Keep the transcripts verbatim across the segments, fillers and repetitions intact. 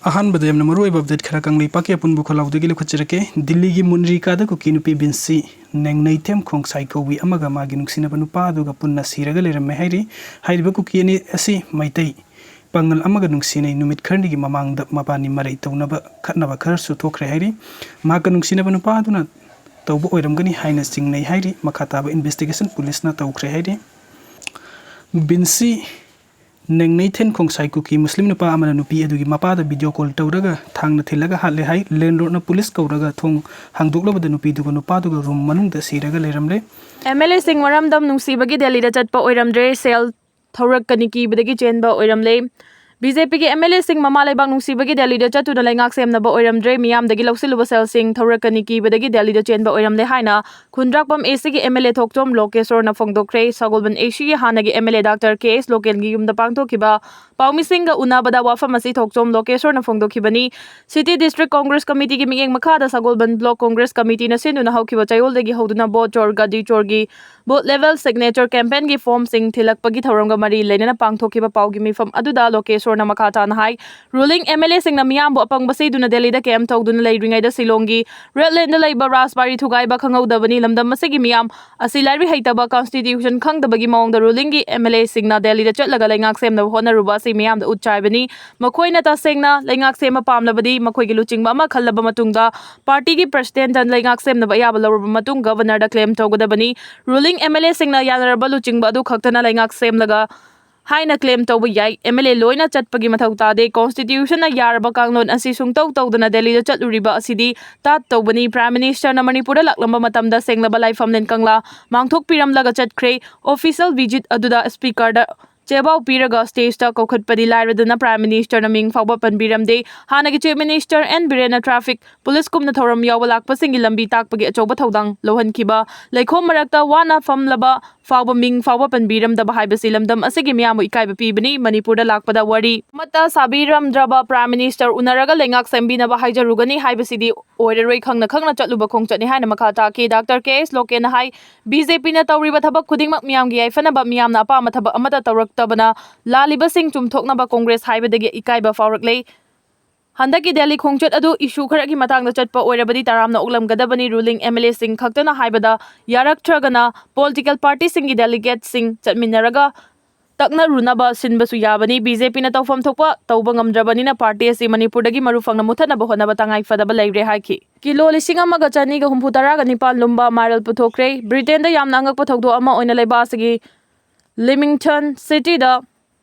ꯑꯍꯥꯟꯕꯗ ꯌꯥꯝꯅ ꯃꯔꯨꯑꯣꯏꯕ ꯑꯞꯗꯦꯠ ꯈꯔ ꯀꯪꯂꯩꯄꯥꯛꯀꯤ ꯑꯄꯨꯟꯕ ꯈꯣꯜꯂꯥꯎꯗꯒꯤ ꯂꯧꯈꯠꯆꯔꯛꯀꯦ꯫ ꯗꯤꯜꯂꯤꯒꯤ ꯃꯨꯟꯔꯤꯀꯥꯗ ꯀꯨꯀꯤ ꯅꯨꯄꯤ ꯕꯤꯟꯁꯤ ꯅꯦꯡꯅꯩꯊꯦꯝ ꯈꯣꯡꯁꯥꯏ ꯀꯧꯕꯤ ꯑꯃꯒ ꯃꯥꯒꯤ ꯅꯨꯡꯁꯤꯅꯕ ꯅꯨꯄꯥ ꯑꯗꯨꯒ ꯄꯨꯟꯅ ꯁꯤꯔꯒ ꯂꯩꯔꯝꯃꯦ ꯍꯥꯏꯔꯤ꯫ ꯍꯥꯏꯔꯤꯕ ꯀꯨꯀꯤ ꯑꯅꯤ ꯑꯁꯤ ꯃꯩꯇꯩ ꯄꯥꯉꯜ ꯑꯃꯒ ꯅꯨꯡꯁꯤꯅꯩ꯫ ꯅꯨꯃꯤꯠ ꯈꯔꯅꯤꯒꯤ ꯃꯃꯥꯡꯗ ꯃꯕꯥꯅꯤ ꯃꯔꯩ ꯇꯧꯅꯕ, ꯈꯠꯅꯕ ꯈꯔꯁꯨ ꯊꯣꯛꯈ꯭ꯔꯦ ꯍꯥꯏꯔꯤ꯫ ꯃꯍꯥꯛꯀ ꯅꯨꯡꯁꯤꯅꯕ ꯅꯨꯄꯥ ꯑꯗꯨꯅ ꯇꯧꯕ ꯑꯣꯏꯔꯝꯒꯅꯤ ꯍꯥꯏꯅ ꯆꯤꯡꯅꯩ ꯍꯥꯏꯔꯤ꯫ ꯃꯈꯥ ꯇꯥꯕ ꯏꯟꯚꯦꯁꯇꯤꯒꯦꯁꯟ ꯄꯨꯂꯤꯁꯅ ꯇꯧꯈ꯭ꯔꯦ ꯍꯥꯏꯔꯤ꯫ ꯕꯤꯟꯁꯤ ꯅꯦꯡꯅꯩꯊꯦꯟ ꯈꯣꯡꯁꯥꯏ ꯀꯨꯀꯤ ꯃꯨꯁꯂꯤꯝ ꯅꯨꯄꯥ ꯑꯃꯅ ꯅꯨꯄꯤ ꯑꯗꯨꯒꯤ ꯃꯄꯥꯗ ꯚꯤꯗꯤꯑꯣ ꯀꯣꯜ ꯇꯧꯔꯒ ꯊꯥꯡꯅ ꯊꯤꯜꯂꯒ ꯍꯥꯠꯂꯦ ꯍꯥꯏ꯫ ꯂꯦꯟꯂꯣꯔꯗꯅ ꯄꯨꯂꯤꯁ ꯀꯧꯔꯒ ꯊꯣꯡ ꯍꯥꯡꯗꯣꯛꯂꯕꯗ ꯅꯨꯄꯤꯗꯨꯒ ꯅꯨꯄꯥꯗꯨꯒ ꯔꯨꯝ ꯃꯅꯨꯡꯗ ꯁꯤꯔꯒ ꯂꯩꯔꯝꯂꯦ꯫ ꯑꯦꯝ ꯑꯦꯜ ꯑꯦꯁꯤꯡ ꯃꯔꯝꯗꯝ ꯅꯨꯡꯁꯤꯕꯒꯤ ꯗꯦꯜꯂꯤꯗ ꯆꯠꯄ ꯑꯣꯏꯔꯝꯗ꯭ꯔꯦ, ꯁꯦꯜ ꯊꯧꯔꯛꯀꯅꯤ ꯀꯤꯕꯗꯒꯤ ꯆꯦꯟꯕ ꯑꯣꯏꯔꯝꯂꯦ꯫ ꯕꯤ ꯖꯦ ꯄꯤꯒꯤ ꯑꯦꯝ ꯑꯦꯜ ꯑꯦꯁꯤꯡ ꯃꯃꯥ ꯂꯩꯕꯥꯛ ꯅꯨꯡꯁꯤꯕꯒꯤ ꯗꯦꯜꯂꯤꯗ ꯆꯠꯇꯨꯅ ꯂꯩꯉꯥꯛ ꯁꯦꯝꯅꯕ ꯑꯣꯏꯔꯝꯗ꯭ꯔꯦ, ꯃꯤꯌꯥꯝꯗꯒꯤ ꯂꯧꯁꯤꯜꯂꯨꯕ ꯁꯦꯜꯁꯤꯡ ꯊꯧꯔꯛꯀꯅꯤ ꯀꯤꯕꯗꯒꯤ ꯗꯦꯜꯂꯤꯗ ꯆꯦꯟꯕ ꯑꯣꯏꯔꯝꯂꯦ ꯍꯥꯏꯅ ꯈꯨꯟꯗ꯭ꯔꯥꯛꯄꯝ ꯑꯦ ꯁꯤꯒꯤ ꯑꯦꯝ ꯑꯦꯜ ꯑꯦ ꯊꯣꯛꯆꯣꯝ ꯂꯣꯀꯦꯁꯣꯔꯅ ꯐꯣꯡꯗꯣꯛꯈ꯭ꯔꯦ꯫ ꯁꯒꯣꯜꯕꯟ ꯑꯦ ꯁꯤꯒꯤ ꯍꯥꯟꯅꯒꯤ ꯑꯦꯝ ꯑꯦꯜ ꯑꯦ ꯗꯥꯛꯇꯔ ꯀꯦ ꯑꯦꯁ ꯂꯣꯀꯦꯟꯒꯤ ꯌꯨꯝꯗ ꯄꯥꯡꯊꯣꯛꯈꯤꯕ ꯄꯥꯎꯃꯤꯁꯤꯡꯒ ꯎꯅꯕꯗ ꯋꯥꯐꯝ ꯑꯁꯤ ꯊꯣꯛꯆꯣꯝ ꯂꯣꯀꯦꯁꯣꯔꯅ ꯐꯣꯡꯗꯣꯛꯈꯤꯕꯅꯤ꯫ ꯁꯤꯇꯤ ꯗꯤꯁꯇ꯭ꯔꯤꯛ ꯀꯣꯡꯒ꯭ꯔꯦꯁ ꯀꯃꯤꯇꯤꯒꯤ ꯃꯤꯠꯌꯦꯡ ꯃꯈꯥꯗ ꯁꯒꯣꯜꯕꯟ ꯕ꯭ꯂꯣꯛ ꯀꯣꯡꯒ꯭ꯔꯦꯁ ꯀꯃꯤꯇꯤꯅ ꯁꯤꯟꯗꯨꯅ ꯍꯧꯈꯤꯕ ꯆꯌꯣꯜꯗꯒꯤ ꯍꯧꯗꯨꯅ ꯚꯣꯠ ꯆꯣꯔ ꯒꯗꯤ ꯆꯣꯔꯒꯤ ꯕꯨꯊ ꯂꯦꯚꯦꯜ ꯁꯤꯒꯅꯦꯆꯔ ꯀꯦꯝꯄꯦꯟꯒꯤ ꯐꯣꯔꯝꯁꯤꯡ ꯊꯤꯜꯂꯛꯄꯒꯤ ꯊꯧꯔꯝꯒ ꯃꯔꯤ ꯂꯩꯅꯅ ꯄꯥꯡꯊꯣꯛꯈꯤꯕ ꯄꯥꯎꯒꯤ ꯃꯤꯐꯝ ꯑꯗꯨꯗ ꯂꯣꯀꯦꯁꯣꯔꯅ ꯃꯈꯥ ꯇꯥꯅ ꯍꯥꯏ, ꯔꯨꯂꯤꯡ ꯑꯦꯝ ꯑꯦꯜ ꯑꯦꯁꯤꯡꯅ ꯃꯤꯌꯥꯝꯕꯨ ꯑꯄꯪꯕ ꯁꯤꯗꯨꯅ ꯗꯦꯜꯂꯤꯗ ꯀꯦꯝ ꯇꯧꯗꯨꯅ ꯂꯩꯔꯤꯉꯩꯗ ꯁꯤꯂꯣꯡꯒꯤ ꯔꯦꯗ ꯂꯦꯟꯗ ꯂꯩꯕ ꯔꯥꯖꯕꯥꯔꯤ ꯊꯨꯒꯥꯏꯕ ꯈꯪꯍꯧꯗꯕꯅꯤ꯫ ꯂꯝꯗꯝ ꯑꯁꯤꯒꯤ ꯃꯤꯌꯥꯝ ꯑꯁꯤ ꯂꯥꯏꯔꯤꯛ ꯍꯩꯇꯕ, ꯀꯟꯁꯇꯤꯇ꯭ꯌꯨꯁꯟ ꯈꯪꯗꯕꯒꯤ ꯃꯑꯣꯡꯗ ꯔꯨꯂꯤꯡꯒꯤ ꯑꯦꯝ ꯑꯦꯜ ꯑꯦꯁꯤꯡꯅ ꯗꯦꯜꯂꯤꯗ ꯆꯠꯂꯒ ꯂꯩꯉꯥꯛ ꯁꯦꯝꯅꯕ ꯍꯣꯠꯅꯔꯨꯕ ꯑꯁꯤ ꯃꯤꯌꯥꯝꯗ ꯎꯠ ꯆꯥꯏꯕꯅꯤ꯫ ꯃꯈꯣꯏꯅ ꯇꯁꯦꯡꯅ ꯂꯩꯉꯥꯛ ꯁꯦꯝꯕ ꯄꯥꯝꯂꯕꯗꯤ ꯃꯈꯣꯏꯒꯤ ꯂꯨꯆꯤꯡꯕ ꯑꯃ ꯈꯜꯂꯕ ꯃꯇꯨꯡꯗ ꯄꯥꯔꯇꯤꯒꯤ ꯄ꯭ꯔꯁꯤꯗꯦꯟꯠꯅ ꯂꯩꯉꯥꯛ ꯁꯦꯝꯅꯕ ꯑꯌꯥꯕ ꯂꯧꯔꯕ ꯃꯇꯨꯡ ꯒꯕꯔꯅꯔꯗ ꯀ꯭ꯂꯦꯝ ꯇꯧꯒꯗꯕꯅꯤ꯫ ꯔꯨꯂꯤꯡ ꯑꯦꯝ ꯑꯦꯜ ꯑꯦꯁꯤꯡꯅ ꯌꯥꯅꯔꯕ ꯂꯨꯆꯤꯡꯕ ꯑꯗꯨ ꯈꯛꯇꯅ ꯂꯩꯉꯥꯛ ꯁꯦꯝꯂꯒ ꯍꯥꯏꯅ ꯀ꯭ꯂꯦꯝ ꯇꯧꯕ ꯌꯥꯏ꯫ ꯑꯦꯝ ꯑꯦꯜ ꯑꯦ ꯂꯣꯏꯅ ꯆꯠꯄꯒꯤ ꯃꯊꯧ ꯇꯥꯗꯦ꯫ ꯀꯣꯟꯁꯇꯤꯇ꯭ꯌꯨꯁꯟꯅ ꯌꯥꯔꯕ ꯀꯥꯡꯂꯣꯟ ꯑꯁꯤ ꯁꯨꯡꯇꯧ ꯇꯧꯗꯅ ꯗꯦꯜꯂꯤꯗ ꯆꯠꯂꯨꯔꯤꯕ ꯑꯁꯤꯗꯤ ꯇꯥꯠ ꯇꯧꯕꯅꯤ꯫ ꯄ꯭ꯔꯥꯏꯝ ꯃꯤꯅꯤꯁꯇꯔꯅ ꯃꯅꯤꯄꯨꯔꯗ ꯂꯥꯛꯂꯝꯕ ꯃꯇꯝꯗ ꯁꯦꯡꯂꯕ ꯂꯥꯏꯐꯝꯂꯦꯟ ꯀꯪꯂꯥ ꯃꯥꯡꯊꯣꯛꯄꯤꯔꯝꯂꯒ ꯆꯠꯈ꯭ꯔꯦ꯫ ꯑꯣꯐꯤꯁꯤꯌꯦꯜ ꯚꯤꯖꯤꯠ ꯑꯗꯨꯗ ꯁ꯭ꯄꯤꯀꯔꯗ ꯆꯦꯕꯥꯎ ꯄꯤꯔꯒ ꯁ꯭ꯇꯦꯖꯇ ꯀꯧꯈꯠꯄꯗꯤ ꯂꯥꯏꯔꯗꯅ ꯄ꯭ꯔꯥꯏꯝ ꯃꯤꯅꯤꯁꯇꯔꯅ ꯃꯤꯡ ꯐꯥꯎꯕ ꯄꯟꯕꯤꯔꯝꯗꯦ꯫ ꯍꯥꯟꯅꯒꯤ ꯆꯤꯐ ꯃꯤꯅꯤꯁꯇꯔ ꯑꯦꯟ ꯕꯤꯔꯦꯟꯅ ꯇ꯭ꯔꯥꯐꯤꯛ ꯄꯨꯂꯤꯁꯀꯨꯝꯅ ꯊꯧꯔꯝ ꯌꯥꯎꯕ ꯂꯥꯛꯄꯁꯤꯡꯒꯤ ꯂꯝꯕꯤ ꯇꯥꯛꯄꯒꯤ ꯑꯆꯧꯕ ꯊꯧꯗꯥꯡ ꯂꯧꯍꯟꯈꯤꯕ, ꯂꯩꯈꯣꯝ ꯃꯔꯛꯇ ꯋꯥꯅ ꯐꯝꯂꯕ ꯐꯥꯎꯕ ꯃꯤꯡ ꯐꯥꯎꯕ ꯄꯟꯕꯤꯔꯝꯗꯕ ꯍꯥꯏꯕꯁꯤ ꯂꯝꯗꯝ ꯑꯁꯤꯒꯤ ꯃꯤꯌꯥꯝꯕꯨ ꯏꯀꯥꯏꯕ ꯄꯤꯕꯅꯤ꯫ ꯃꯅꯤꯄꯨꯔꯗ ꯂꯥꯛꯄꯗ ꯋꯥꯔꯤ ꯑꯃꯠꯇ ꯁꯥꯕꯤꯔꯝꯗ꯭ꯔꯕ ꯄ꯭ꯔꯥꯏꯝ ꯃꯤꯅꯤꯁꯇꯔ ꯎꯅꯔꯒ ꯂꯩꯉꯥꯛ ꯁꯦꯝꯕꯤꯅꯕ ꯍꯥꯏꯖꯔꯨꯒꯅꯤ ꯍꯥꯏꯕꯁꯤꯗꯤ ꯑꯣꯏꯔꯔꯣꯏ, ꯈꯪꯅ ꯈꯪꯅ ꯆꯠꯂꯨꯕ ꯈꯣꯡꯆꯠꯅꯤ ꯍꯥꯏꯅ ꯃꯈꯥ ꯇꯥꯈꯤ꯫ ꯗꯥꯛꯇꯔ ꯀꯦ ꯑꯦꯁ ꯂꯣꯀꯦꯟꯅ ꯍꯥꯏ, ꯕꯤ ꯖꯦ ꯄꯤꯅ ꯇꯧꯔꯤꯕ ꯊꯕꯛ ꯈꯨꯗꯤꯡꯃꯛ ꯃꯤꯌꯥꯝꯒꯤ ꯌꯥꯏꯐꯅꯕ, ꯃꯤꯌꯥꯝꯅ ꯑꯄꯥꯝꯕ ꯊꯕꯛ ꯑꯃꯠꯇ ꯇꯧꯔꯛꯇꯕꯅ ꯂꯥꯜꯂꯤꯕꯁꯤꯡ ꯆꯨꯝꯊꯣꯛꯅꯕ ꯀꯣꯡꯒ꯭ꯔꯦꯁ ꯍꯥꯏꯕꯗꯒꯤ ꯏꯀꯥꯏꯕ ꯐꯥꯎꯔꯛꯂꯦ꯫ ꯍꯟꯗꯛꯀꯤ ꯗꯦꯜꯂꯤ ꯈꯣꯡꯆꯠ ꯑꯗꯨ ꯏꯁꯨ ꯈꯔꯒꯤ ꯃꯇꯥꯡꯗ ꯆꯠꯄ ꯑꯣꯏꯔꯕꯗꯤ ꯇꯔꯥꯝꯅ ꯑꯣꯛꯂꯝꯒꯗꯕꯅꯤ꯫ ꯔꯨꯂꯤꯡ ꯑꯦꯝ ꯑꯦꯜ ꯑꯦꯁꯤꯡ ꯈꯛꯇꯅ ꯍꯥꯏꯕꯗ ꯌꯥꯔꯛꯇ꯭ꯔꯒꯅ ꯄꯣꯂꯤꯇꯤꯀꯦꯜ ꯄꯥꯔꯇꯤꯁꯤꯡꯒꯤ ꯗꯦꯂꯤꯒꯦꯠꯁꯤꯡ ꯆꯠꯃꯤꯟꯅꯔꯒ ꯇꯛꯅꯔꯨꯅꯕ ꯁꯤꯟꯕꯁꯨ ꯌꯥꯕꯅꯤ꯫ ꯕꯤ ꯖꯦ ꯄꯤꯅ ꯇꯧꯐꯝ ꯊꯣꯛꯄ ꯇꯧꯕ ꯉꯝꯗ꯭ꯔꯕꯅꯤꯅ ꯄꯥꯔꯇꯤ ꯑꯁꯤ ꯃꯅꯤꯄꯨꯔꯗꯒꯤ ꯃꯔꯨ ꯐꯪꯅ ꯃꯨꯠꯊꯠꯅꯕ ꯍꯣꯠꯅꯕ ꯇꯉꯥꯏ ꯐꯗꯕ ꯂꯩꯔꯦ ꯍꯥꯏꯈꯤ꯫ ꯀꯤꯂꯣ ꯂꯤꯁꯤꯡ ꯑꯃꯒ ꯆꯅꯤꯒ ꯍꯨꯝꯐꯨ ꯇꯔꯥꯒ ꯅꯤꯄꯥꯟ ꯂꯨꯝꯕ ꯃꯥꯏꯔꯦꯜ ꯄꯨꯊꯣꯛꯈ꯭ꯔꯦ꯫ ꯕ꯭ꯔꯤꯇꯦꯟꯗ ꯌꯥꯝꯅ ꯑꯉꯛꯄ ꯊꯧꯗꯣꯛ ꯑꯃ ꯑꯣꯏꯅ ꯂꯩꯕꯥꯛ ꯑꯁꯤꯒꯤ ꯂꯤꯃꯤꯡꯇꯟ ꯁꯤꯇꯤꯗ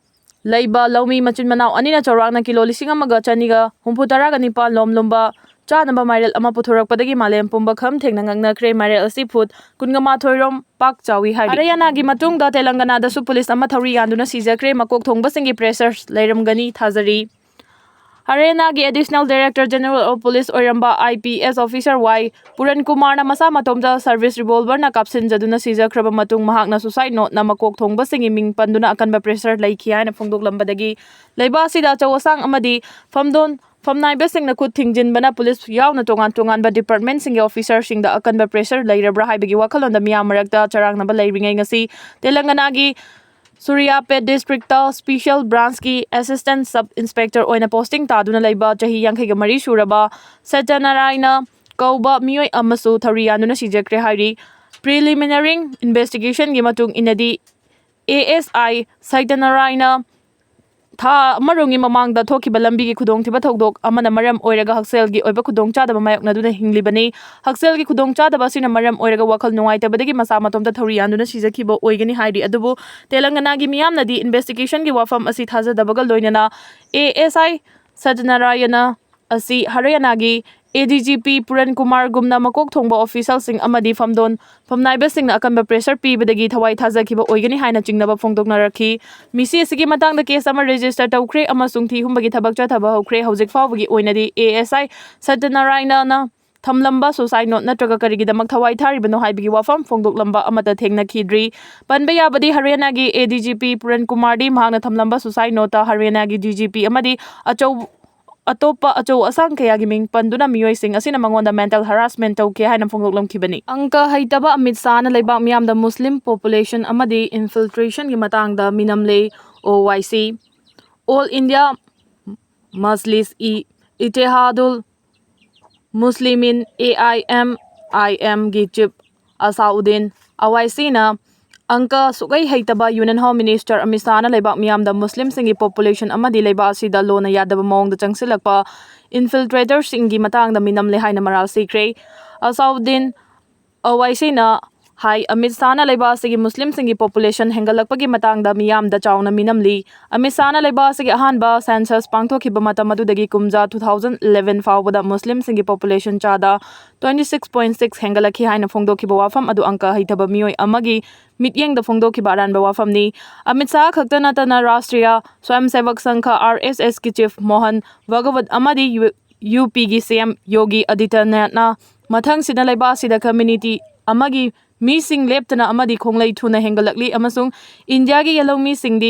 ꯂꯩꯕ ꯂꯧꯃꯤ ꯃꯆꯤꯟ ꯃꯅꯥꯎ ꯑꯅꯤꯅ ꯆꯥꯎꯔꯥꯛꯅ ꯀꯤꯂꯣ ꯂꯤꯁꯤꯡ ꯑꯃꯒ ꯆꯅꯤꯒ ꯍꯨꯝꯐꯨ ꯇꯔꯥꯒ ꯅꯤꯄꯥꯟ ꯂꯣꯝ ꯂꯨꯝꯕ ꯆꯥꯅꯕ ꯃꯥꯏꯔꯦꯜ ꯑꯃ ꯄꯨꯊꯣꯔꯛꯄꯗꯒꯤ ꯃꯥꯂꯦꯝ ꯄꯨꯝꯕ ꯈꯝ ꯊꯦꯡꯅ ꯉꯛꯅꯈ꯭ꯔꯦ꯫ ꯃꯥꯏꯔꯦꯜ ꯑꯁꯤ ꯐꯨꯠ ꯀꯨꯟꯒ ꯃꯥꯊꯣꯏ ꯔꯣꯝ ꯄꯥꯛ ꯆꯥꯎꯏ ꯍꯥꯏꯔꯤ꯫ ꯍꯔꯤꯌꯥꯅꯥꯒꯤ ꯃꯇꯨꯡꯗ ꯇꯦꯂꯪꯒꯅꯥꯗꯁꯨ ꯄꯨꯂꯤꯁ ꯑꯃ ꯊꯧꯔꯤ ꯌꯥꯟꯗꯨꯅ ꯁꯤꯖꯈ꯭ꯔꯦ꯫ ꯃꯀꯣꯛ ꯊꯣꯡꯕꯁꯤꯡꯒꯤ ꯄ꯭ꯔꯦꯁꯔ ꯂꯩꯔꯝꯒꯅꯤ ꯊꯥꯖꯔꯤ꯫ ꯍꯔꯤꯌꯥꯅꯥꯒꯤ additional director general of police ꯑꯣꯏꯔꯝꯕ ꯑꯥꯏ ꯄꯤ ꯑꯦꯁ ꯑꯣꯐꯤꯁꯔ ꯋꯥꯏ ꯄꯨꯔꯟ ꯀꯨꯃꯥꯔꯅ ꯃꯁꯥ ꯃꯇꯣꯝꯇ ꯁꯔꯚꯤꯁ ꯔꯤꯚꯣꯜꯚꯔꯅ ꯀꯥꯞꯁꯤꯟꯖꯗꯨꯅ ꯁꯤꯖꯈ꯭ꯔꯕ ꯃꯇꯨꯡ, ꯃꯍꯥꯛꯅ ꯁꯨꯁꯥꯏꯗ ꯅꯣꯠꯅ ꯃꯀꯣꯛ ꯊꯣꯡꯕꯁꯤꯡꯒꯤ ꯃꯤꯡ ꯄꯟꯗꯨꯅ ꯑꯀꯟꯕ ꯄ꯭ꯔꯦꯁꯔ ꯂꯩꯈꯤ ꯍꯥꯏꯅ ꯐꯣꯡꯗꯣꯛꯂꯝꯕꯗꯒꯤ ꯂꯩꯕꯥꯛ ꯑꯁꯤꯗ ꯑꯆꯧ ꯑꯁꯥꯡ ꯑꯃꯗꯤ ꯐꯝꯗꯣꯟ ꯐꯝꯅꯥꯏꯕꯁꯤꯡꯅ ꯈꯨꯠ ꯊꯤꯡꯖꯤꯟꯕꯅ ꯄꯨꯂꯤꯁ ꯌꯥꯎꯅ ꯇꯣꯉꯥꯟ ꯇꯣꯉꯥꯟꯕ ꯗꯤꯄꯥꯔꯠꯃꯦꯟꯁꯤꯡꯒꯤ ꯑꯣꯐꯤꯁꯔꯁꯤꯡꯗ ꯑꯀꯟꯕ ꯄ꯭ꯔꯦꯁꯔ ꯂꯩꯔꯕ꯭ꯔꯥ ꯍꯥꯏꯕꯒꯤ ꯋꯥꯈꯜꯂꯣꯟꯗ ꯃꯤꯌꯥꯝ ꯃꯔꯛꯇ ꯆꯔꯥꯡꯅꯕ ꯂꯩꯔꯤꯉꯩ, ꯉꯁꯤ ꯇꯦꯂꯪꯒꯅꯥꯒꯤ ꯁꯨꯔꯤꯌꯥꯄꯦꯠ ꯗꯤꯁꯇ꯭ꯔꯤꯛꯇ ꯁ꯭ꯄꯤꯁꯦꯜ ꯕ꯭ꯔꯥꯟꯁꯀꯤ ꯑꯦꯁꯤꯁꯇꯦꯟꯠ ꯁꯕ ꯏꯟꯁꯄꯦꯛꯇꯔ ꯑꯣꯏꯅ ꯄꯣꯁꯇꯤꯡ ꯇꯥꯗꯨꯅ ꯂꯩꯕ ꯆꯍꯤ ꯌꯥꯡꯈꯩꯒ ꯃꯔꯤ ꯁꯨꯔꯕ ꯁꯠꯌꯅꯥꯔꯥꯌꯅ ꯀꯧꯕ ꯃꯤꯑꯣꯏ ꯑꯃꯁꯨ ꯊꯧꯔꯤ ꯌꯥꯟꯗꯨꯅ ꯁꯤꯖꯈ꯭ꯔꯦ ꯍꯥꯏꯔꯤ꯫ ꯄ꯭ꯔꯤꯂꯤꯃꯤꯅꯔꯤ ꯏꯟꯚꯦꯁꯇꯤꯒꯦꯁꯟꯒꯤ ꯃꯇꯨꯡ ꯏꯟꯅꯗꯤ, ꯑꯦ ꯑꯦꯁ ꯑꯥꯏ ꯁꯠꯌꯅꯥꯔꯥꯌꯅ ꯊꯥ ꯑꯃꯔꯣꯝꯒꯤ ꯃꯃꯥꯡꯗ ꯊꯣꯛꯈꯤꯕ ꯂꯝꯕꯤꯒꯤ ꯈꯨꯗꯣꯡꯊꯤꯕ ꯊꯧꯗꯣꯛ ꯑꯃꯅ ꯃꯔꯝ ꯑꯣꯏꯔꯒ ꯍꯛꯁꯦꯜꯒꯤ ꯑꯣꯏꯕ ꯈꯨꯗꯣꯡꯆꯥꯗꯕ ꯃꯥꯌꯣꯛꯅꯗꯨꯅ ꯍꯤꯡꯂꯤꯕꯅꯤ꯫ ꯍꯛꯁꯦꯜꯒꯤ ꯈꯨꯗꯣꯡꯆꯥꯗꯕ ꯑꯁꯤꯅ ꯃꯔꯝ ꯑꯣꯏꯔꯒ ꯋꯥꯈꯜ ꯅꯨꯡꯉꯥꯏꯇꯕꯗꯒꯤ ꯃꯁꯥ ꯃꯇꯣꯝꯇ ꯊꯧꯔꯤ ꯌꯥꯟꯗꯨꯅ ꯁꯤꯖꯈꯤꯕ ꯑꯣꯏꯒꯅꯤ ꯍꯥꯏꯔꯤ꯫ ꯑꯗꯨꯕꯨ ꯇꯦꯂꯪꯒꯅꯥꯒꯤ ꯃꯤꯌꯥꯝꯅꯗꯤ ꯏꯟꯚꯦꯁꯇꯤꯒꯦꯁꯟꯒꯤ ꯋꯥꯐꯝ ꯑꯁꯤ ꯊꯥꯖꯗꯕꯒ ꯂꯣꯏꯅꯅ ꯑꯦ ꯑꯦꯁ ꯑꯥꯏ ꯁꯠꯌꯅꯥꯔꯥꯌꯅ ꯑꯁꯤ ꯍꯔꯤꯌꯥꯅꯥꯒꯤ ꯑꯦ ꯗꯤ ꯖꯤ ꯄꯤ ꯄꯨꯔꯟ ꯀꯨꯃꯥꯔꯒꯨꯝꯅ ꯃꯀꯣꯛ ꯊꯣꯡꯕ ꯑꯣꯐꯤꯁꯔꯁꯤꯡ ꯑꯃꯗꯤ ꯐꯝꯗꯣꯟ ꯐꯝꯅꯥꯏꯕꯁꯤꯡꯅ ꯑꯀꯟꯕ ꯄ꯭ꯔꯦꯁꯔ ꯄꯤꯕꯗꯒꯤ ꯊꯋꯥꯏ ꯊꯥꯖꯈꯤꯕ ꯑꯣꯏꯒꯅꯤ ꯍꯥꯏꯅ ꯆꯤꯡꯅꯕ ꯐꯣꯡꯗꯣꯛꯅꯔꯛꯈꯤ꯫ ꯃꯤꯁꯤ ꯑꯁꯤꯒꯤ ꯃꯇꯥꯡꯗ ꯀꯦꯁ ꯑꯃ ꯔꯦꯖꯤꯁꯇꯔ ꯇꯧꯈ꯭ꯔꯦ ꯑꯃꯁꯨꯡ ꯊꯤ ꯍꯨꯝꯕꯒꯤ ꯊꯕꯛ ꯆꯠꯊꯕ ꯍꯧꯈ꯭ꯔꯦ꯫ ꯍꯧꯖꯤꯛ ꯐꯥꯎꯕꯒꯤ ꯑꯣꯏꯅꯗꯤ A S I ꯁꯠꯌꯅꯥꯔꯥꯌꯅꯅ ꯊꯝꯂꯝꯕ suicide note ꯅꯠꯇ꯭ꯔꯒ ꯀꯔꯤꯒꯤꯗꯃꯛ ꯊꯋꯥꯏ ꯊꯥꯔꯤꯕꯅꯣ ꯍꯥꯏꯕꯒꯤ ꯋꯥꯐꯝ ꯐꯣꯡꯗꯣꯛꯂꯝꯕ ꯑꯃꯠꯇ ꯊꯦꯡꯅꯈꯤꯗ꯭ꯔꯤ꯫ ꯄꯟꯕ ꯌꯥꯕꯗꯤ ꯍꯔꯤꯌꯥꯅꯥꯒꯤ ꯑꯦ ꯗꯤ ꯖꯤ ꯄꯤ ꯄꯨꯔꯟ ꯀꯨꯃꯥꯔꯗꯤ ꯃꯍꯥꯛꯅ ꯊꯝꯂꯝꯕ ꯁꯨꯁꯥꯏꯗ ꯅꯣꯠꯇ ꯍꯔꯤꯌꯥꯅꯥꯒꯤ ꯗꯤ ꯖꯤ ꯄꯤ ꯑꯃꯗꯤ ꯑꯆꯧ-, ꯑꯇꯣꯞꯄ ꯑꯆꯧ ꯑꯁꯥꯡ ꯀꯌꯥꯒꯤ ꯃꯤꯡ ꯄꯟꯗꯨꯅ ꯃꯤꯑꯣꯏꯁꯤꯡ ꯑꯁꯤꯅ ꯃꯉꯣꯟꯗ ꯃꯦꯟꯇꯦꯜ ꯍꯔꯥꯁꯃꯦꯟ ꯇꯧꯈꯤ ꯍꯥꯏꯅ ꯐꯣꯡꯗꯣꯛꯂꯝꯈꯤꯕꯅꯤ꯫ ꯑꯪꯀ ꯍꯩꯇꯕ ꯑꯃꯤꯠ ꯁꯥꯍꯅ ꯂꯩꯕꯥꯛ ꯃꯤꯌꯥꯝꯗ ꯃꯨꯁꯂꯤꯝ ꯄꯣꯄꯨꯂꯦꯁꯟ ꯑꯃꯗꯤ ꯏꯟꯐꯤꯜꯇ꯭ꯔꯦꯁꯟꯒꯤ ꯃꯇꯥꯡꯗ ꯃꯤꯅꯝꯂꯦ꯫ Owaisi, all India Majlis e Ittehadul Muslimeen, A I M I ꯑꯦꯝꯒꯤ ꯆꯤꯐ ꯑꯁꯥꯎꯗꯤꯟ ꯑꯋꯥꯏꯁꯤꯅ ꯑꯪꯀ ꯁꯨꯛꯍꯩ ꯍꯩꯇꯕ ꯌꯨꯅꯤꯌꯟ ꯍꯣꯝ ꯃꯤꯅꯤꯁꯇꯔ ꯑꯃꯤꯠ ꯁꯥꯍꯅ ꯂꯩꯕꯥꯛ ꯃꯤꯌꯥꯝꯗ ꯃꯨꯁꯂꯤꯝꯁꯤꯡꯒꯤ ꯄꯣꯄꯨꯂꯦꯁꯟ ꯑꯃꯗꯤ ꯂꯩꯕꯥꯛ ꯑꯁꯤꯗ ꯂꯣꯟꯅ ꯌꯥꯗꯕ ꯃꯑꯣꯡꯗ ꯆꯪꯁꯤꯜꯂꯛꯄ ꯏꯟꯐꯤꯜꯇ꯭ꯔꯦꯇꯔꯁꯤꯡꯒꯤ ꯃꯇꯥꯡꯗ ꯃꯤꯅꯝꯂꯦ ꯍꯥꯏꯅ ꯃꯔꯥꯜ ꯁꯤꯈ꯭ꯔꯦ꯫ ꯑꯁꯥꯎꯗꯤꯟ ꯑꯋꯥꯏꯁꯤꯅ ꯍꯥꯏ, ꯑꯃꯤꯠ ꯁꯥꯍꯅ ꯂꯩꯕꯥꯛ ꯑꯁꯤꯒꯤ ꯃꯨꯁꯂꯤꯝꯁꯤꯡꯒꯤ ꯄꯣꯄꯨꯂꯦꯁꯟ ꯍꯦꯟꯒꯠꯂꯛꯄꯒꯤ ꯃꯇꯥꯡꯗ ꯃꯤꯌꯥꯝꯗ ꯆꯥꯎꯅ ꯃꯤꯅꯝꯂꯤ꯫ ꯑꯃꯤꯠ ꯁꯥꯍꯅ ꯂꯩꯕꯥꯛ ꯑꯁꯤꯒꯤ ꯑꯍꯥꯟꯕ ꯁꯦꯟꯁꯁ ꯄꯥꯡꯊꯣꯛꯈꯤꯕ ꯃꯇꯝ ꯑꯗꯨꯗꯒꯤ ꯀꯨꯝꯖꯥ two thousand eleven ꯐꯥꯎꯕꯗ ꯃꯨꯁꯂꯤꯝꯁꯤꯡꯒꯤ ꯄꯣꯄꯨꯂꯦꯁꯟ ꯆꯥꯗ twenty six point six ꯍꯦꯟꯒꯠꯂꯛꯈꯤ ꯍꯥꯏꯅ ꯐꯣꯡꯗꯣꯛꯈꯤꯕ ꯋꯥꯐꯝ ꯑꯗꯨ ꯑꯪꯀ ꯍꯩꯇꯕ ꯃꯤꯑꯣꯏ ꯑꯃꯒꯤ ꯃꯤꯠꯌꯦꯡꯗ ꯐꯣꯡꯗꯣꯛꯈꯤꯕ ꯑꯔꯥꯟꯕ ꯋꯥꯐꯝꯅꯤ꯫ ꯑꯃꯤꯠ ꯁꯥꯍ ꯈꯛꯇ ꯅꯠꯇꯅ ꯔꯥꯁꯇ꯭ꯔꯤꯌꯥ ꯁ꯭ꯋꯌꯝ ꯁꯦꯕꯛ ꯁꯪꯘ, ꯑꯥꯔ ꯑꯦꯁ ꯑꯦꯁꯀꯤ ꯆꯤꯐ ꯃꯣꯍꯟ ꯚꯒꯋꯠ ꯑꯃꯗꯤ ꯌꯨ, ꯌꯨ ꯄꯤꯒꯤ ꯁꯤ ꯑꯦꯝ ꯌꯣꯒꯤ ꯑꯗꯤꯇ꯭ꯌꯅꯥꯊꯅ ꯃꯊꯪꯁꯤꯗ ꯂꯩꯕꯥꯛ ꯑꯁꯤꯗ ꯀꯝꯃ꯭ꯌꯨꯅꯤꯇꯤ ꯑꯃꯒꯤ ꯃꯤꯁꯤꯡ ꯂꯦꯞꯇꯅ ꯑꯃꯗꯤ ꯈꯣꯡꯂꯩ ꯊꯨꯅ ꯍꯦꯟꯒꯠꯂꯛꯂꯤ ꯑꯃꯁꯨꯡ ꯏꯟꯗꯤꯌꯥꯒꯤ ꯌꯦꯜꯍꯧꯃꯤꯁꯤꯡꯗꯤ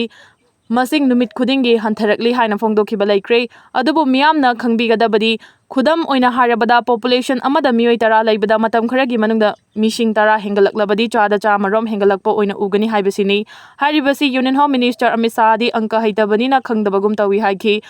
ꯃꯁꯤꯡ ꯅꯨꯃꯤꯠ ꯈꯨꯗꯤꯡꯒꯤ ꯍꯟꯊꯔꯛꯂꯤ ꯍꯥꯏꯅ ꯐꯣꯡꯗꯣꯛꯈꯤꯕ ꯂꯩꯈ꯭ꯔꯦ꯫ ꯑꯗꯨꯕꯨ ꯃꯤꯌꯥꯝꯅ ꯈꯪꯕꯤꯒꯗꯕꯗꯤ, ꯈꯨꯗꯝ ꯑꯣꯏꯅ ꯍꯥꯏꯔꯕꯗ, ꯄꯣꯄꯨꯂꯦꯁꯟ ꯑꯃꯗ ꯃꯤꯑꯣꯏ ꯇꯔꯥ ꯂꯩꯕꯗ ꯃꯇꯝ ꯈꯔꯒꯤ ꯃꯅꯨꯡꯗ ꯃꯤꯁꯤꯡ ꯇꯔꯥ ꯍꯦꯟꯒꯠꯂꯛꯂꯕꯗꯤ ꯆꯥꯗ ꯆꯥꯝꯃꯔꯣꯝ ꯍꯦꯟꯒꯠꯂꯛꯄ ꯑꯣꯏꯅ ꯎꯒꯅꯤ ꯍꯥꯏꯕꯁꯤꯅꯤ꯫ ꯍꯥꯏꯔꯤꯕꯁꯤ ꯌꯨꯅꯤꯌꯟ ꯍꯣꯝ ꯃꯤꯅꯤꯁꯇꯔ ꯑꯃꯤꯠ ꯁꯥꯍꯗꯤ ꯑꯪꯀ ꯍꯩꯇꯕꯅꯤꯅ ꯈꯪꯗꯕꯒꯨꯝ ꯇꯧꯏ ꯍꯥꯏꯈꯤ꯫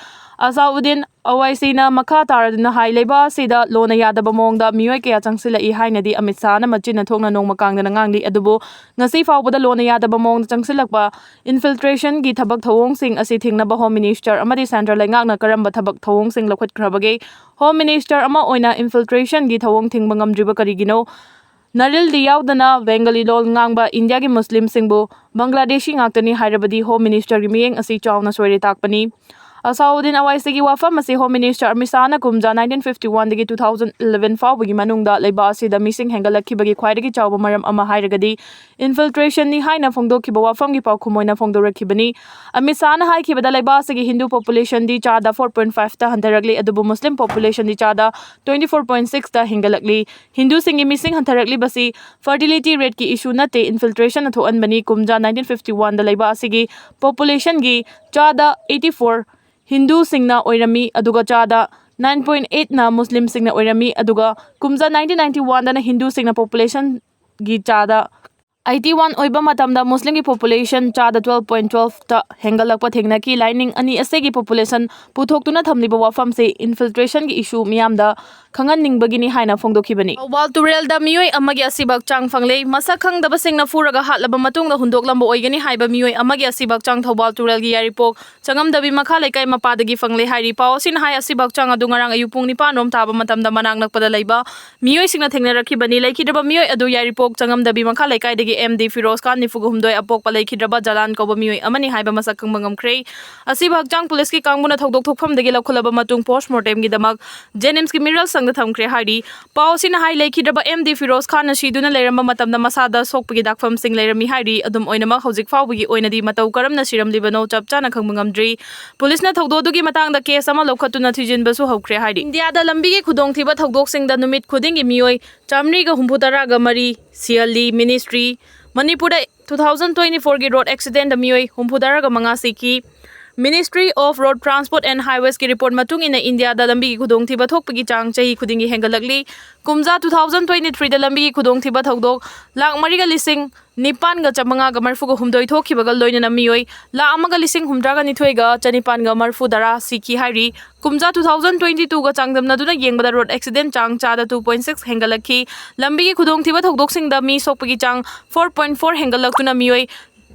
ꯑꯁꯥꯎꯗꯤꯟ ꯑꯋꯥꯏꯁꯤꯅ ꯃꯈꯥ ꯇꯥꯔꯗꯨꯅ ꯍꯥꯏ, ꯂꯩꯕꯥꯛ ꯑꯁꯤꯗ ꯂꯣꯟꯅ ꯌꯥꯗꯕ ꯃꯑꯣꯡꯗ ꯃꯤꯑꯣꯏ ꯀꯌꯥ ꯆꯪꯁꯤꯜꯂꯛꯏ ꯍꯥꯏꯅꯗꯤ ꯑꯃꯤꯠ ꯁꯥꯍꯅ ꯃꯆꯤꯟꯅ ꯊꯣꯛꯅ ꯅꯣꯡꯃ ꯀꯥꯡꯗꯅ ꯉꯥꯡꯂꯤ꯫ ꯑꯗꯨꯕꯨ ꯉꯁꯤ ꯐꯥꯎꯕꯗ ꯂꯣꯟꯅ ꯌꯥꯗꯕ ꯃꯑꯣꯡꯗ ꯆꯪꯁꯤꯜꯂꯛꯄ ꯏꯟꯐꯤꯜꯇ꯭ꯔꯦꯁꯟꯒꯤ ꯊꯕꯛ ꯊꯧꯑꯣꯡꯁꯤꯡ ꯑꯁꯤ ꯊꯤꯡꯅꯕ ꯍꯣꯝ ꯃꯤꯅꯤꯁꯇꯔ ꯑꯃꯗꯤ ꯁꯦꯟꯇ꯭ꯔꯦꯜ ꯂꯩꯉꯥꯛꯅ ꯀꯔꯝꯕ ꯊꯕꯛ ꯊꯧꯑꯣꯡꯁꯤꯡ ꯂꯧꯈꯠꯈ꯭ꯔꯕꯒꯦ? ꯍꯣꯝ ꯃꯤꯅꯤꯁꯇꯔ ꯑꯃ ꯑꯣꯏꯅ ꯏꯟꯐꯤꯜꯇ꯭ꯔꯦꯁꯟꯒꯤ ꯊꯧꯑꯣꯡ ꯊꯤꯡꯕ ꯉꯝꯗ꯭ꯔꯤꯕ ꯀꯔꯤꯒꯤꯅꯣ? ꯅꯥꯔꯤꯜꯗꯤ ꯌꯥꯎꯗꯅ ꯕꯦꯡꯒꯂꯤ ꯂꯣꯜ ꯉꯥꯡꯕ ꯏꯟꯗꯤꯌꯥꯒꯤ ꯃꯨꯁꯂꯤꯝꯁꯤꯡꯕꯨ ꯕꯪꯒ꯭ꯂꯥꯗꯦꯁꯤ ꯉꯥꯛꯇꯅꯤ ꯍꯥꯏꯔꯕꯗꯤ ꯍꯣꯝ ꯃꯤꯅꯤꯁꯇꯔꯒꯤ ꯃꯤꯠꯌꯦꯡ ꯑꯁꯤ ꯆꯥꯎꯅ ꯁꯣꯏꯔꯦ ꯇꯥꯛꯄꯅꯤ꯫ ꯑꯁꯥꯎꯗꯤꯟ ꯑꯋꯥꯏꯁꯤꯒꯤ ꯋꯥꯐꯝ ꯑꯁꯤ ꯍꯣꯝ ꯃꯤꯅꯤꯁꯇꯔ ꯑꯃꯤꯠ ꯁꯥꯍꯅ ꯀꯨꯝꯖꯥ nineteen fifty one ꯗꯒꯤ two thousand eleven ꯐꯥꯎꯕꯒꯤ ꯃꯅꯨꯡꯗ ꯂꯩꯕꯥꯛ ꯑꯁꯤꯗ ꯃꯤꯁꯤꯡ ꯍꯦꯟꯒꯠꯂꯛꯈꯤꯕꯒꯤ ꯈ꯭ꯋꯥꯏꯗꯒꯤ ꯆꯥꯎꯕ ꯃꯔꯝ ꯑꯃ ꯍꯥꯏꯔꯒꯗꯤ ꯏꯟꯐꯤꯜꯇ꯭ꯔꯦꯁꯟꯅꯤ ꯍꯥꯏꯅ ꯐꯣꯡꯗꯣꯛꯈꯤꯕ ꯋꯥꯐꯝꯒꯤ ꯄꯥꯎꯈꯨꯝ ꯑꯣꯏꯅ ꯐꯣꯡꯗꯣꯔꯛꯈꯤꯕꯅꯤ꯫ ꯑꯃꯤꯠ ꯁꯥꯍꯅ ꯍꯥꯏꯈꯤꯕꯗ ꯂꯩꯕꯥꯛ ꯑꯁꯤꯒꯤ ꯍꯤꯟꯗꯨ ꯄꯣꯄꯨꯂꯦꯁꯟꯗꯤ ꯆꯥꯗ four point five ꯇ ꯍꯟꯊꯔꯛꯂꯤ, ꯑꯗꯨꯕꯨ ꯃꯨꯁꯂꯤꯝ ꯄꯣꯄꯨꯂꯦꯁꯟꯗꯤ ꯆꯥꯗ twenty four point six ꯇ ꯍꯦꯟꯒꯠꯂꯛꯂꯤ꯫ ꯍꯤꯟꯗꯨꯁꯤꯡꯒꯤ ꯃꯤꯁꯤꯡ ꯍꯟꯊꯔꯛꯂꯤꯕꯁꯤ ꯐꯔꯇꯤꯂꯤꯇꯤ ꯔꯦꯠꯀꯤ ꯏꯁꯨ ꯅꯠꯇꯦ, ꯏꯟꯐꯤꯜꯇ꯭ꯔꯦꯁꯟꯅ ꯊꯣꯛꯍꯟꯕꯅꯤ꯫ ꯀꯨꯝꯖꯥ nineteen fifty one ꯗ ꯂꯩꯕꯥꯛ ꯑꯁꯤꯒꯤ ꯄꯣꯄꯨꯂꯦꯁꯟꯒꯤ ꯆꯥꯗ eighty four ꯍꯤꯟꯗꯨꯁꯤꯡꯅ ꯑꯣꯏꯔꯝꯃꯤ, ꯑꯗꯨꯒ ꯆꯥꯗ nine point eight ꯅ ꯃꯨꯁꯂꯤꯝꯁꯤꯡꯅ ꯑꯣꯏꯔꯝꯃꯤ, ꯑꯗꯨꯒ ꯀꯨꯝꯖꯥ nineteen ninety one ꯗꯅ ꯍꯤꯟꯗꯨꯁꯤꯡꯅ ꯄꯣꯄꯨꯂꯦꯁꯟꯒꯤ ꯆꯥꯗ ꯑꯩꯠꯇꯤ ꯋꯥꯟ ꯑꯣꯏꯕ ꯃꯇꯝꯗ ꯃꯨꯁꯂꯤꯝꯒꯤ population ꯆꯥꯗ twelve point twelve ꯇ ꯍꯦꯟꯒꯠꯂꯛꯄ ꯊꯦꯡꯅꯈꯤ꯫ ꯂꯥꯏꯅꯤꯡ ꯑꯅꯤ ꯑꯁꯤꯒꯤ population ꯄꯨꯊꯣꯛꯇꯨꯅ ꯊꯝꯂꯤꯕ ꯋꯥꯐꯝꯁꯤ infiltration ꯒꯤ issue ꯃꯤꯌꯥꯝꯗ ꯈꯪꯍꯟꯅꯤꯡꯕꯒꯤꯅꯤ ꯍꯥꯏꯅ ꯐꯣꯡꯗꯣꯛꯈꯤꯕꯅꯤ꯫ ꯊꯧꯕꯥꯜ ꯇꯨꯔꯦꯜꯗ ꯃꯤꯑꯣꯏ ꯑꯃꯒꯤ ꯑꯁꯤꯕ ꯍꯛꯆꯥꯡ ꯐꯪꯂꯦ꯫ ꯃꯁꯛ ꯈꯪꯗꯕꯁꯤꯡꯅ ꯐꯨꯔꯒ ꯍꯥꯠꯂꯕ ꯃꯇꯨꯡꯗ ꯍꯨꯟꯗꯣꯛꯂꯝꯕ ꯑꯣꯏꯒꯅꯤ ꯍꯥꯏꯕ ꯃꯤꯑꯣꯏ ꯑꯃꯒꯤ ꯑꯁꯤꯕ ꯍꯛꯆꯥꯡ ꯊꯧꯕꯥꯜ ꯇꯨꯔꯦꯜꯒꯤ ꯌꯥꯏꯔꯤꯄꯣꯛ ꯆꯉꯝꯗꯕꯤ ꯃꯈꯥ ꯂꯩꯀꯥꯏ ꯃꯄꯥꯗꯒꯤ ꯐꯪꯂꯦ ꯍꯥꯏꯔꯤ꯫ ꯄꯥꯎ ꯑꯁꯤꯅ ꯍꯥꯏ, ꯑꯁꯤꯕ ꯍꯛꯆꯥꯡ ꯑꯗꯨ ꯉꯔꯥꯡ ꯑꯌꯨꯛ ꯄꯨꯡ ꯅꯤꯄꯥꯟ ꯔꯣꯝ ꯇꯥꯕ ꯃꯇꯝꯗ ꯃꯅꯥꯛ ꯅꯛꯄꯗ ꯂꯩꯕ ꯃꯤꯑꯣꯏꯁꯤꯡꯅ ꯊꯦꯡꯅꯔꯛꯈꯤꯕꯅꯤ꯫ ꯂꯩꯈꯤꯗ꯭ꯔꯕ ꯃꯤꯑꯣꯏ ꯑꯗꯨ ꯌꯥꯏꯔꯤꯄꯣꯛ ꯆꯉꯝꯗꯕꯤ ꯃꯈꯥ ꯂꯩꯀꯥꯏꯗꯒꯤ ꯑꯦꯝ ꯗꯤ ꯐꯤꯔꯣꯖ ꯈꯥꯟ, ꯅꯤꯐꯨ ꯍꯨꯝꯗꯣꯏ, ꯑꯄꯣꯛꯄ ꯂꯩꯈꯤꯗ꯭ꯔꯕ ꯖꯂꯥꯟ ꯀꯧꯕ ꯃꯤꯑꯣꯏ ꯑꯃꯅꯤ ꯍꯥꯏꯕ ꯃꯁꯛ ꯈꯪꯕ ꯉꯝꯈ꯭ꯔꯦ꯫ ꯑꯁꯤꯕ ꯍꯛꯆꯥꯡ ꯄꯨꯂꯤꯁꯀꯤ ꯀꯥꯡꯕꯨꯅ ꯊꯧꯗꯣꯛ ꯊꯣꯛꯐꯝꯗꯒꯤ ꯂꯧꯈꯠꯂꯕ ꯃꯇꯨꯡ post mortem ꯒꯤꯗꯃꯛ JNIMS ꯀꯤ ꯃꯤꯔꯜ ꯁꯪꯗ ꯊꯝꯈ꯭ꯔꯦ ꯍꯥꯏꯔꯤ꯫ ꯄꯥꯎ ꯑꯁꯤꯅ ꯍꯥꯏ, ꯂꯩꯈꯤꯗ꯭ꯔꯕ ꯑꯦꯝ ꯗꯤ ꯐꯤꯔꯣꯖ ꯈꯥꯟꯅ ꯁꯤꯗꯨꯅ ꯂꯩꯔꯝꯕ ꯃꯇꯝꯗ ꯃꯁꯥꯗ ꯁꯣꯛꯄꯒꯤ ꯗꯥꯛꯐꯝꯁꯤꯡ ꯂꯩꯔꯝꯃꯤ ꯍꯥꯏꯔꯤ꯫ ꯑꯗꯨꯝ ꯑꯣꯏꯅꯃꯛ, ꯍꯧꯖꯤꯛ ꯐꯥꯎꯕꯒꯤ ꯑꯣꯏꯅꯗꯤ ꯃꯇꯧ ꯀꯔꯝꯅ ꯁꯤꯔꯝꯂꯤꯕꯅꯣ ꯆꯞ ꯆꯥꯅ ꯈꯪꯕ ꯉꯝꯗ꯭ꯔꯤ꯫ ꯄꯨꯂꯤꯁꯅ ꯊꯧꯗꯣꯛ ꯑꯗꯨꯒꯤ ꯃꯇꯥꯡꯗ case ꯑꯃ ꯂꯧꯈꯠꯇꯨꯅ ꯊꯤꯖꯤꯟꯕꯁꯨ ꯍꯧꯈ꯭ꯔꯦ ꯍꯥꯏꯔꯤ꯫ ꯏꯟꯗꯤꯌꯥꯗ ꯂꯝꯕꯤꯒꯤ ꯈꯨꯗꯣꯡꯊꯤꯕ ꯊꯧꯗꯣꯛꯁꯤꯡꯗ ꯅꯨꯃꯤꯠ ꯈꯨꯗꯤꯡꯒꯤ ꯃꯤꯑꯣꯏ ꯆꯥꯃꯔꯤꯒ ꯍꯨꯝꯐꯨ ꯇꯔꯥꯒ ꯃꯔꯤ ꯁꯤꯍꯜꯂꯤ꯫ Ministry, ꯃꯅꯤꯄꯨꯔꯗ two thousand twenty four ꯒꯤ road accident ꯗ ꯃꯤꯑꯣꯏ ꯍꯨꯝꯐꯨ ꯇꯔꯥꯒ ꯃꯉꯥ ꯁꯤꯈꯤ꯫ Ministry of Road Transport and Highways ꯀꯤ report ꯃꯇꯨꯡ ꯏꯟꯅ, ꯏꯟꯗꯤꯌꯥꯗ ꯂꯝꯕꯤꯒꯤ ꯈꯨꯗꯣꯡꯊꯤꯕ ꯊꯣꯛꯄꯒꯤ ꯆꯥꯡ ꯆꯍꯤ ꯈꯨꯗꯤꯡꯒꯤ ꯍꯦꯟꯒꯠꯂꯛꯂꯤ꯫ ꯀꯨꯝꯖꯥ two thousand twenty three ꯗ ꯂꯝꯕꯤꯒꯤ ꯈꯨꯗꯣꯡꯊꯤꯕ ꯊꯧꯗꯣꯛ ꯂꯥꯈ ꯃꯔꯤꯒ ꯂꯤꯁꯤꯡ ꯅꯤꯄꯥꯟꯒ ꯆꯥꯃꯉꯥꯒ ꯃꯔꯤꯐꯨꯒ ꯍꯨꯝꯗꯣꯏ ꯊꯣꯛꯈꯤꯕꯒ ꯂꯣꯏꯅꯅ ꯃꯤꯑꯣꯏ ꯂꯥꯈ ꯑꯃꯒ ꯂꯤꯁꯤꯡ ꯍꯨꯝꯗ꯭ꯔꯥꯒ ꯅꯤꯊꯣꯏꯒ ꯆꯅꯤꯄꯥꯟꯒ ꯃꯔꯤꯐꯨ ꯇꯔꯥ ꯁꯤꯈꯤ ꯍꯥꯏꯔꯤ꯫ ꯀꯨꯝꯖꯥ two thousand twenty two ꯒ ꯆꯥꯡꯗꯝꯅꯗꯨꯅ ꯌꯦꯡꯕꯗ road accident ꯆꯥꯡ ꯆꯥꯗ two point six ꯍꯦꯟꯒꯠꯂꯛꯈꯤ꯫ ꯂꯝꯕꯤꯒꯤ ꯈꯨꯗꯣꯡꯊꯤꯕ ꯊꯧꯗꯣꯛꯁꯤꯡꯗ ꯃꯤ ꯁꯣꯛꯄꯒꯤ ꯆꯥꯡ four point four ꯍꯦꯟꯒꯠꯂꯛꯇꯨꯅ ꯃꯤꯑꯣꯏ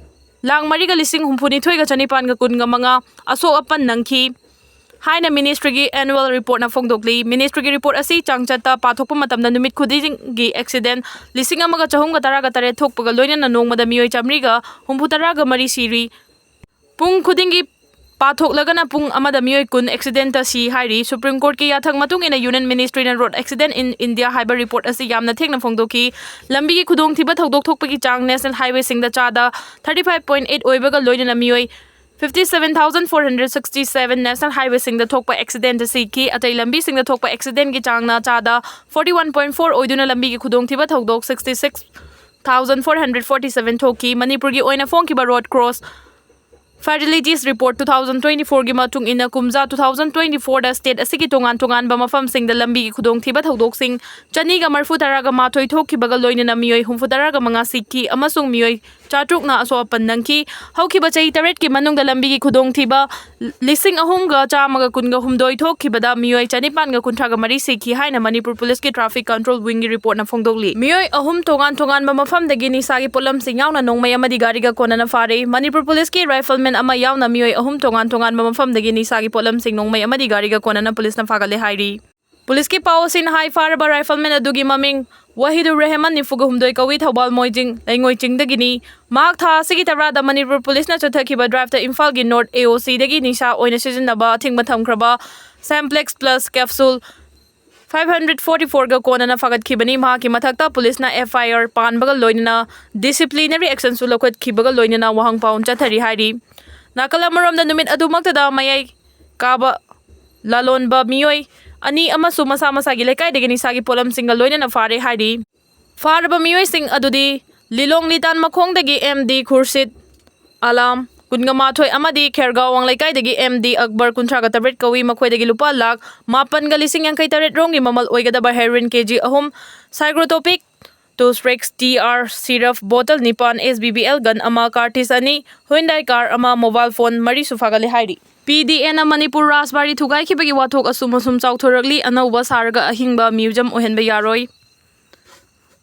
ꯂꯥꯈ ꯃꯔꯤꯒ ꯂꯤꯁꯤꯡ ꯍꯨꯝꯐꯨꯅꯤꯊꯣꯏꯒ ꯆꯅꯤꯄꯥꯟꯒ ꯀꯨꯟꯒ ꯃꯉꯥ ꯑꯁꯣꯛ ꯑꯄꯟ ꯅꯪꯈꯤ ꯍꯥꯏꯅ ministry ꯒꯤ annual report ꯅ ꯐꯣꯡꯗꯣꯛꯂꯤ꯫ Ministry ꯒꯤ report ꯑꯁꯤ ꯆꯥꯡꯆꯠꯇ ꯄꯥꯊꯣꯛꯄ ꯃꯇꯝꯗ ꯅꯨꯃꯤꯠ ꯈꯨꯗꯤꯡꯒꯤ accident ꯂꯤꯁꯤꯡ ꯑꯃꯒ ꯆꯍꯨꯝꯒ ꯇꯔꯥꯒ ꯇꯔꯦꯠ ꯊꯣꯛꯄꯒ ꯂꯣꯏꯅꯅ ꯅꯣꯡꯃꯗ ꯃꯤꯑꯣꯏ ꯆꯥꯃꯔꯤꯒ ꯍꯨꯝꯐꯨ ꯇꯔꯥꯒ ꯃꯔꯤ ꯁꯤꯔꯤ꯫ ꯄꯨꯡ ꯈꯨꯗꯤꯡꯒꯤ ꯄꯥꯊꯣꯛꯂꯒꯅ ꯄꯨꯡ ꯑꯃꯗ ꯃꯤꯑꯣꯏ ꯀꯨꯟ accident ꯇ ꯁꯤ ꯍꯥꯏꯔꯤ꯫ Supreme Court ꯀꯤ ꯌꯥꯊꯪ ꯃꯇꯨꯡ ꯏꯟꯅ Union Ministry ꯅ Road Accident in India ꯍꯥꯏꯕ report ꯑꯁꯤ ꯌꯥꯝꯅ ꯊꯦꯡꯅ ꯐꯣꯡꯗꯣꯛꯈꯤ꯫ ꯂꯝꯕꯤꯒꯤ ꯈꯨꯗꯣꯡꯊꯤꯕ ꯊꯧꯗꯣꯛ ꯊꯣꯛꯄꯒꯤ ꯆꯥꯡ national highway ꯁꯤꯡꯗ ꯆꯥꯗ thirty five point eight ꯑꯣꯏꯕꯒ ꯂꯣꯏꯅꯅ ꯃꯤꯑꯣꯏ fifty seven thousand four hundred sixty seven national highway ꯁꯤꯡꯗ ꯊꯣꯛꯄ accident ꯇ ꯁꯤꯈꯤ꯫ ꯑꯇꯩ ꯂꯝꯕꯤꯁꯤꯡꯗ ꯊꯣꯛꯄ accident ꯀꯤ ꯆꯥꯡꯅ ꯆꯥꯗ forty one point four ꯑꯣꯏꯗꯨꯅ ꯂꯝꯕꯤꯒꯤ ꯈꯨꯗꯣꯡꯊꯤꯕ ꯊꯧꯗꯣꯛ sixty six thousand four hundred forty seven ꯊꯣꯛꯈꯤ꯫ ꯃꯅꯤꯄꯨꯔꯒꯤ ꯑꯣꯏꯅ ꯐꯣꯡꯈꯤꯕ road cross Fatalities Report two thousand twenty-four ꯒꯤ ꯃꯇꯨꯡ ꯏꯟꯅ, ꯀꯨꯝꯖꯥ two thousand twenty-four ꯗ state ꯑꯁꯤꯒꯤ ꯇꯣꯉꯥꯟ ꯇꯣꯉꯥꯟꯕ ꯃꯐꯝꯁꯤꯡꯗ ꯂꯝꯕꯤꯒꯤ ꯈꯨꯗꯣꯡꯊꯤꯕ ꯊꯧꯗꯣꯛꯁꯤꯡ ꯆꯅꯤꯒ ꯃꯔꯤꯐꯨ ꯇꯔꯥꯒ ꯃꯥꯊꯣꯏ ꯊꯣꯛꯈꯤꯕꯒ ꯂꯣꯏꯅꯅ ꯃꯤꯑꯣꯏ ꯍꯨꯝꯐꯨ ꯇꯔꯥꯒ ꯃꯉꯥ ꯁꯤꯈꯤ ꯑꯃꯁꯨꯡ ꯃꯤꯑꯣꯏ ꯆꯥꯇ꯭ꯔꯨꯛꯅ ꯑꯁꯣꯛ ꯑꯄꯟ ꯅꯪꯈꯤ꯫ ꯍꯧꯈꯤꯕ ꯆꯍꯤ ꯇꯔꯦꯠꯀꯤ ꯃꯅꯨꯡꯗ ꯂꯝꯕꯤꯒꯤ ꯈꯨꯗꯣꯡꯊꯤꯕ ꯂꯤꯁꯤꯡ ꯑꯍꯨꯝꯒ ꯆꯥꯝꯃꯒ ꯀꯨꯟꯒ ꯍꯨꯝꯗꯣꯏ ꯊꯣꯛꯈꯤꯕꯗ ꯃꯤꯑꯣꯏ ꯆꯅꯤꯄꯥꯟꯒ ꯀꯨꯟꯊ꯭ꯔꯥꯒ ꯃꯔꯤ ꯁꯤꯈꯤ ꯍꯥꯏꯅ ꯃꯅꯤꯄꯨꯔ ꯄꯨꯂꯤꯁꯀꯤ traffic control wing ꯒꯤ report ꯅ ꯐꯣꯡꯗꯣꯛꯂꯤ꯫ ꯃꯤꯑꯣꯏ ꯑꯍꯨꯝ ꯇꯣꯉꯥꯟ ꯇꯣꯉꯥꯟꯕ ꯃꯐꯝꯗꯒꯤ ꯅꯤꯁꯥꯒꯤ ꯄꯣꯠꯂꯝꯁꯤꯡ ꯌꯥꯎꯅ ꯅꯣꯡꯃꯩ ꯑꯃꯗꯤ ꯒꯥꯔꯤꯒ ꯀꯣꯟꯅꯅ ꯐꯥꯔꯦ꯫ ꯃꯅꯤꯄꯨꯔ ꯄꯨꯂꯤꯁꯀꯤ rifleman ꯑꯃ ꯌꯥꯎꯅ ꯃꯤꯑꯣꯏ ꯑꯍꯨꯝ ꯇꯣꯉꯥꯟ ꯇꯣꯉꯥꯟꯕ ꯃꯐꯝꯗꯒꯤ ꯅꯤꯁꯥꯒꯤ ꯄꯣꯠꯂꯝꯁꯤꯡ ꯅꯣꯡꯃꯩ ꯑꯃꯗꯤ ꯒꯥꯔꯤꯒ ꯀꯣꯟꯅꯅ ꯄꯨꯂꯤꯁꯅ ꯐꯥꯒꯠꯂꯦ ꯍꯥꯏꯔꯤ꯫ ꯄꯨꯂꯤꯁꯀꯤ ꯄꯥꯎ ꯑꯁꯤꯅ ꯍꯥꯏ, ꯐꯥꯔꯕ rifleman ꯑꯗꯨꯒꯤ ꯃꯃꯤꯡ ꯋꯥꯍꯤꯗꯨꯔ ꯔꯦꯍꯃꯟ, ꯅꯤꯐꯨꯒ ꯍꯨꯝꯗꯣꯏ ꯀꯧꯏ, ꯊꯧꯕꯥꯜ ꯃꯣꯏꯖꯤꯡ ꯂꯩꯉꯣꯏ ꯆꯤꯡꯗꯒꯤꯅꯤ꯫ ꯃꯍꯥꯛ ꯊꯥ ꯑꯁꯤꯒꯤ ꯇꯔꯥꯗ ꯃꯅꯤꯄꯨꯔ ꯄꯨꯂꯤꯁꯅ ꯆꯠꯊꯈꯤꯕ drive ꯇ ꯏꯝꯐꯥꯜꯒꯤ North A O C ꯗꯒꯤ ꯅꯤꯁꯥ ꯑꯣꯏꯅ ꯁꯤꯖꯤꯟꯅꯕ ꯑꯊꯤꯡꯕ ꯊꯝꯈ꯭ꯔꯕ Semplex Plus capsule five hundred forty-four ꯒ ꯀꯣꯟꯅꯅ ꯐꯥꯒꯠꯈꯤꯕꯅꯤ꯫ ꯃꯍꯥꯛꯀꯤ ꯃꯊꯛꯇ ꯄꯨꯂꯤꯁꯅ F I R ꯄꯥꯟꯕꯒ ꯂꯣꯏꯅꯅ disciplinary action ꯁꯨ ꯂꯧꯈꯠꯈꯤꯕꯒ ꯂꯣꯏꯅꯅ ꯋꯥꯍꯪ ꯄꯥꯎ ꯆꯠꯊꯔꯤ ꯍꯥꯏꯔꯤ꯫ ꯅꯥꯀꯜ ꯑꯃꯔꯣꯝꯗ, ꯅꯨꯃꯤꯠ ꯑꯗꯨꯃꯛꯇꯗ ꯃꯌꯥꯏ ꯀꯥꯕ ꯂꯂꯣꯟꯕ ꯃꯤꯑꯣꯏ ꯑꯅꯤ ꯑꯃꯁꯨ ꯃꯁꯥ ꯃꯁꯥꯒꯤ ꯂꯩꯀꯥꯏꯗꯒꯤ ꯅꯤꯁꯥꯒꯤ ꯄꯣꯠꯂꯝꯁꯤꯡꯒ ꯂꯣꯏꯅꯅ ꯐꯥꯔꯦ ꯍꯥꯏꯔꯤ꯫ ꯐꯥꯔꯕ ꯃꯤꯑꯣꯏꯁꯤꯡ ꯑꯗꯨꯗꯤ ꯂꯤꯂꯣꯡ ꯂꯤꯇꯥꯟ ꯃꯈꯣꯡꯗꯒꯤ M D ꯈꯨꯔꯁꯤꯠ ꯑꯂꯥꯝ, ꯀꯨꯟꯒ ꯃꯥꯊꯣꯏ, ꯑꯃꯗꯤ ꯈꯦꯔꯒꯥꯎ ꯋꯥꯡꯂꯩꯀꯥꯏꯗꯒꯤ M D ꯑꯛꯕꯔ, ꯀꯨꯟꯊ꯭ꯔꯥꯒ ꯇꯔꯦꯠ ꯀꯧꯏ꯫ ꯃꯈꯣꯏꯗꯒꯤ ꯂꯨꯄꯥ ꯂꯥꯈ ꯃꯥꯄꯟꯒ ꯂꯤꯁꯤꯡ ꯌꯥꯡꯈꯩ ꯇꯔꯦꯠ ꯔꯣꯝꯒꯤ ꯃꯃꯜ ꯑꯣꯏꯒꯗꯕ heroin K G ꯑꯍꯨꯝ, psychotropic two Sprex T R syrup bottle ꯅꯤꯄꯥꯟ, S B B L gun ꯑꯃ, cartridge ꯑꯅꯤ, Hyundai car ꯑꯃ, mobile phone ꯃꯔꯤꯁꯨ ꯐꯥꯒꯠꯂꯦ ꯍꯥꯏꯔꯤ꯫ P D A ꯅ ꯃꯅꯤꯄꯨꯔ ꯔꯥꯖꯕꯥꯔꯤ ꯊꯨꯒꯥꯏꯈꯤꯕꯒꯤ ꯋꯥꯊꯣꯛ ꯑꯁꯨꯝ ꯑꯁꯨꯝ ꯆꯥꯎꯊꯣꯔꯛꯂꯤ꯫ ꯑꯅꯧꯕ ꯁꯥꯔꯒ ꯑꯍꯤꯡꯕ museum ꯑꯣꯏꯍꯟꯕ ꯌꯥꯔꯣꯏ꯫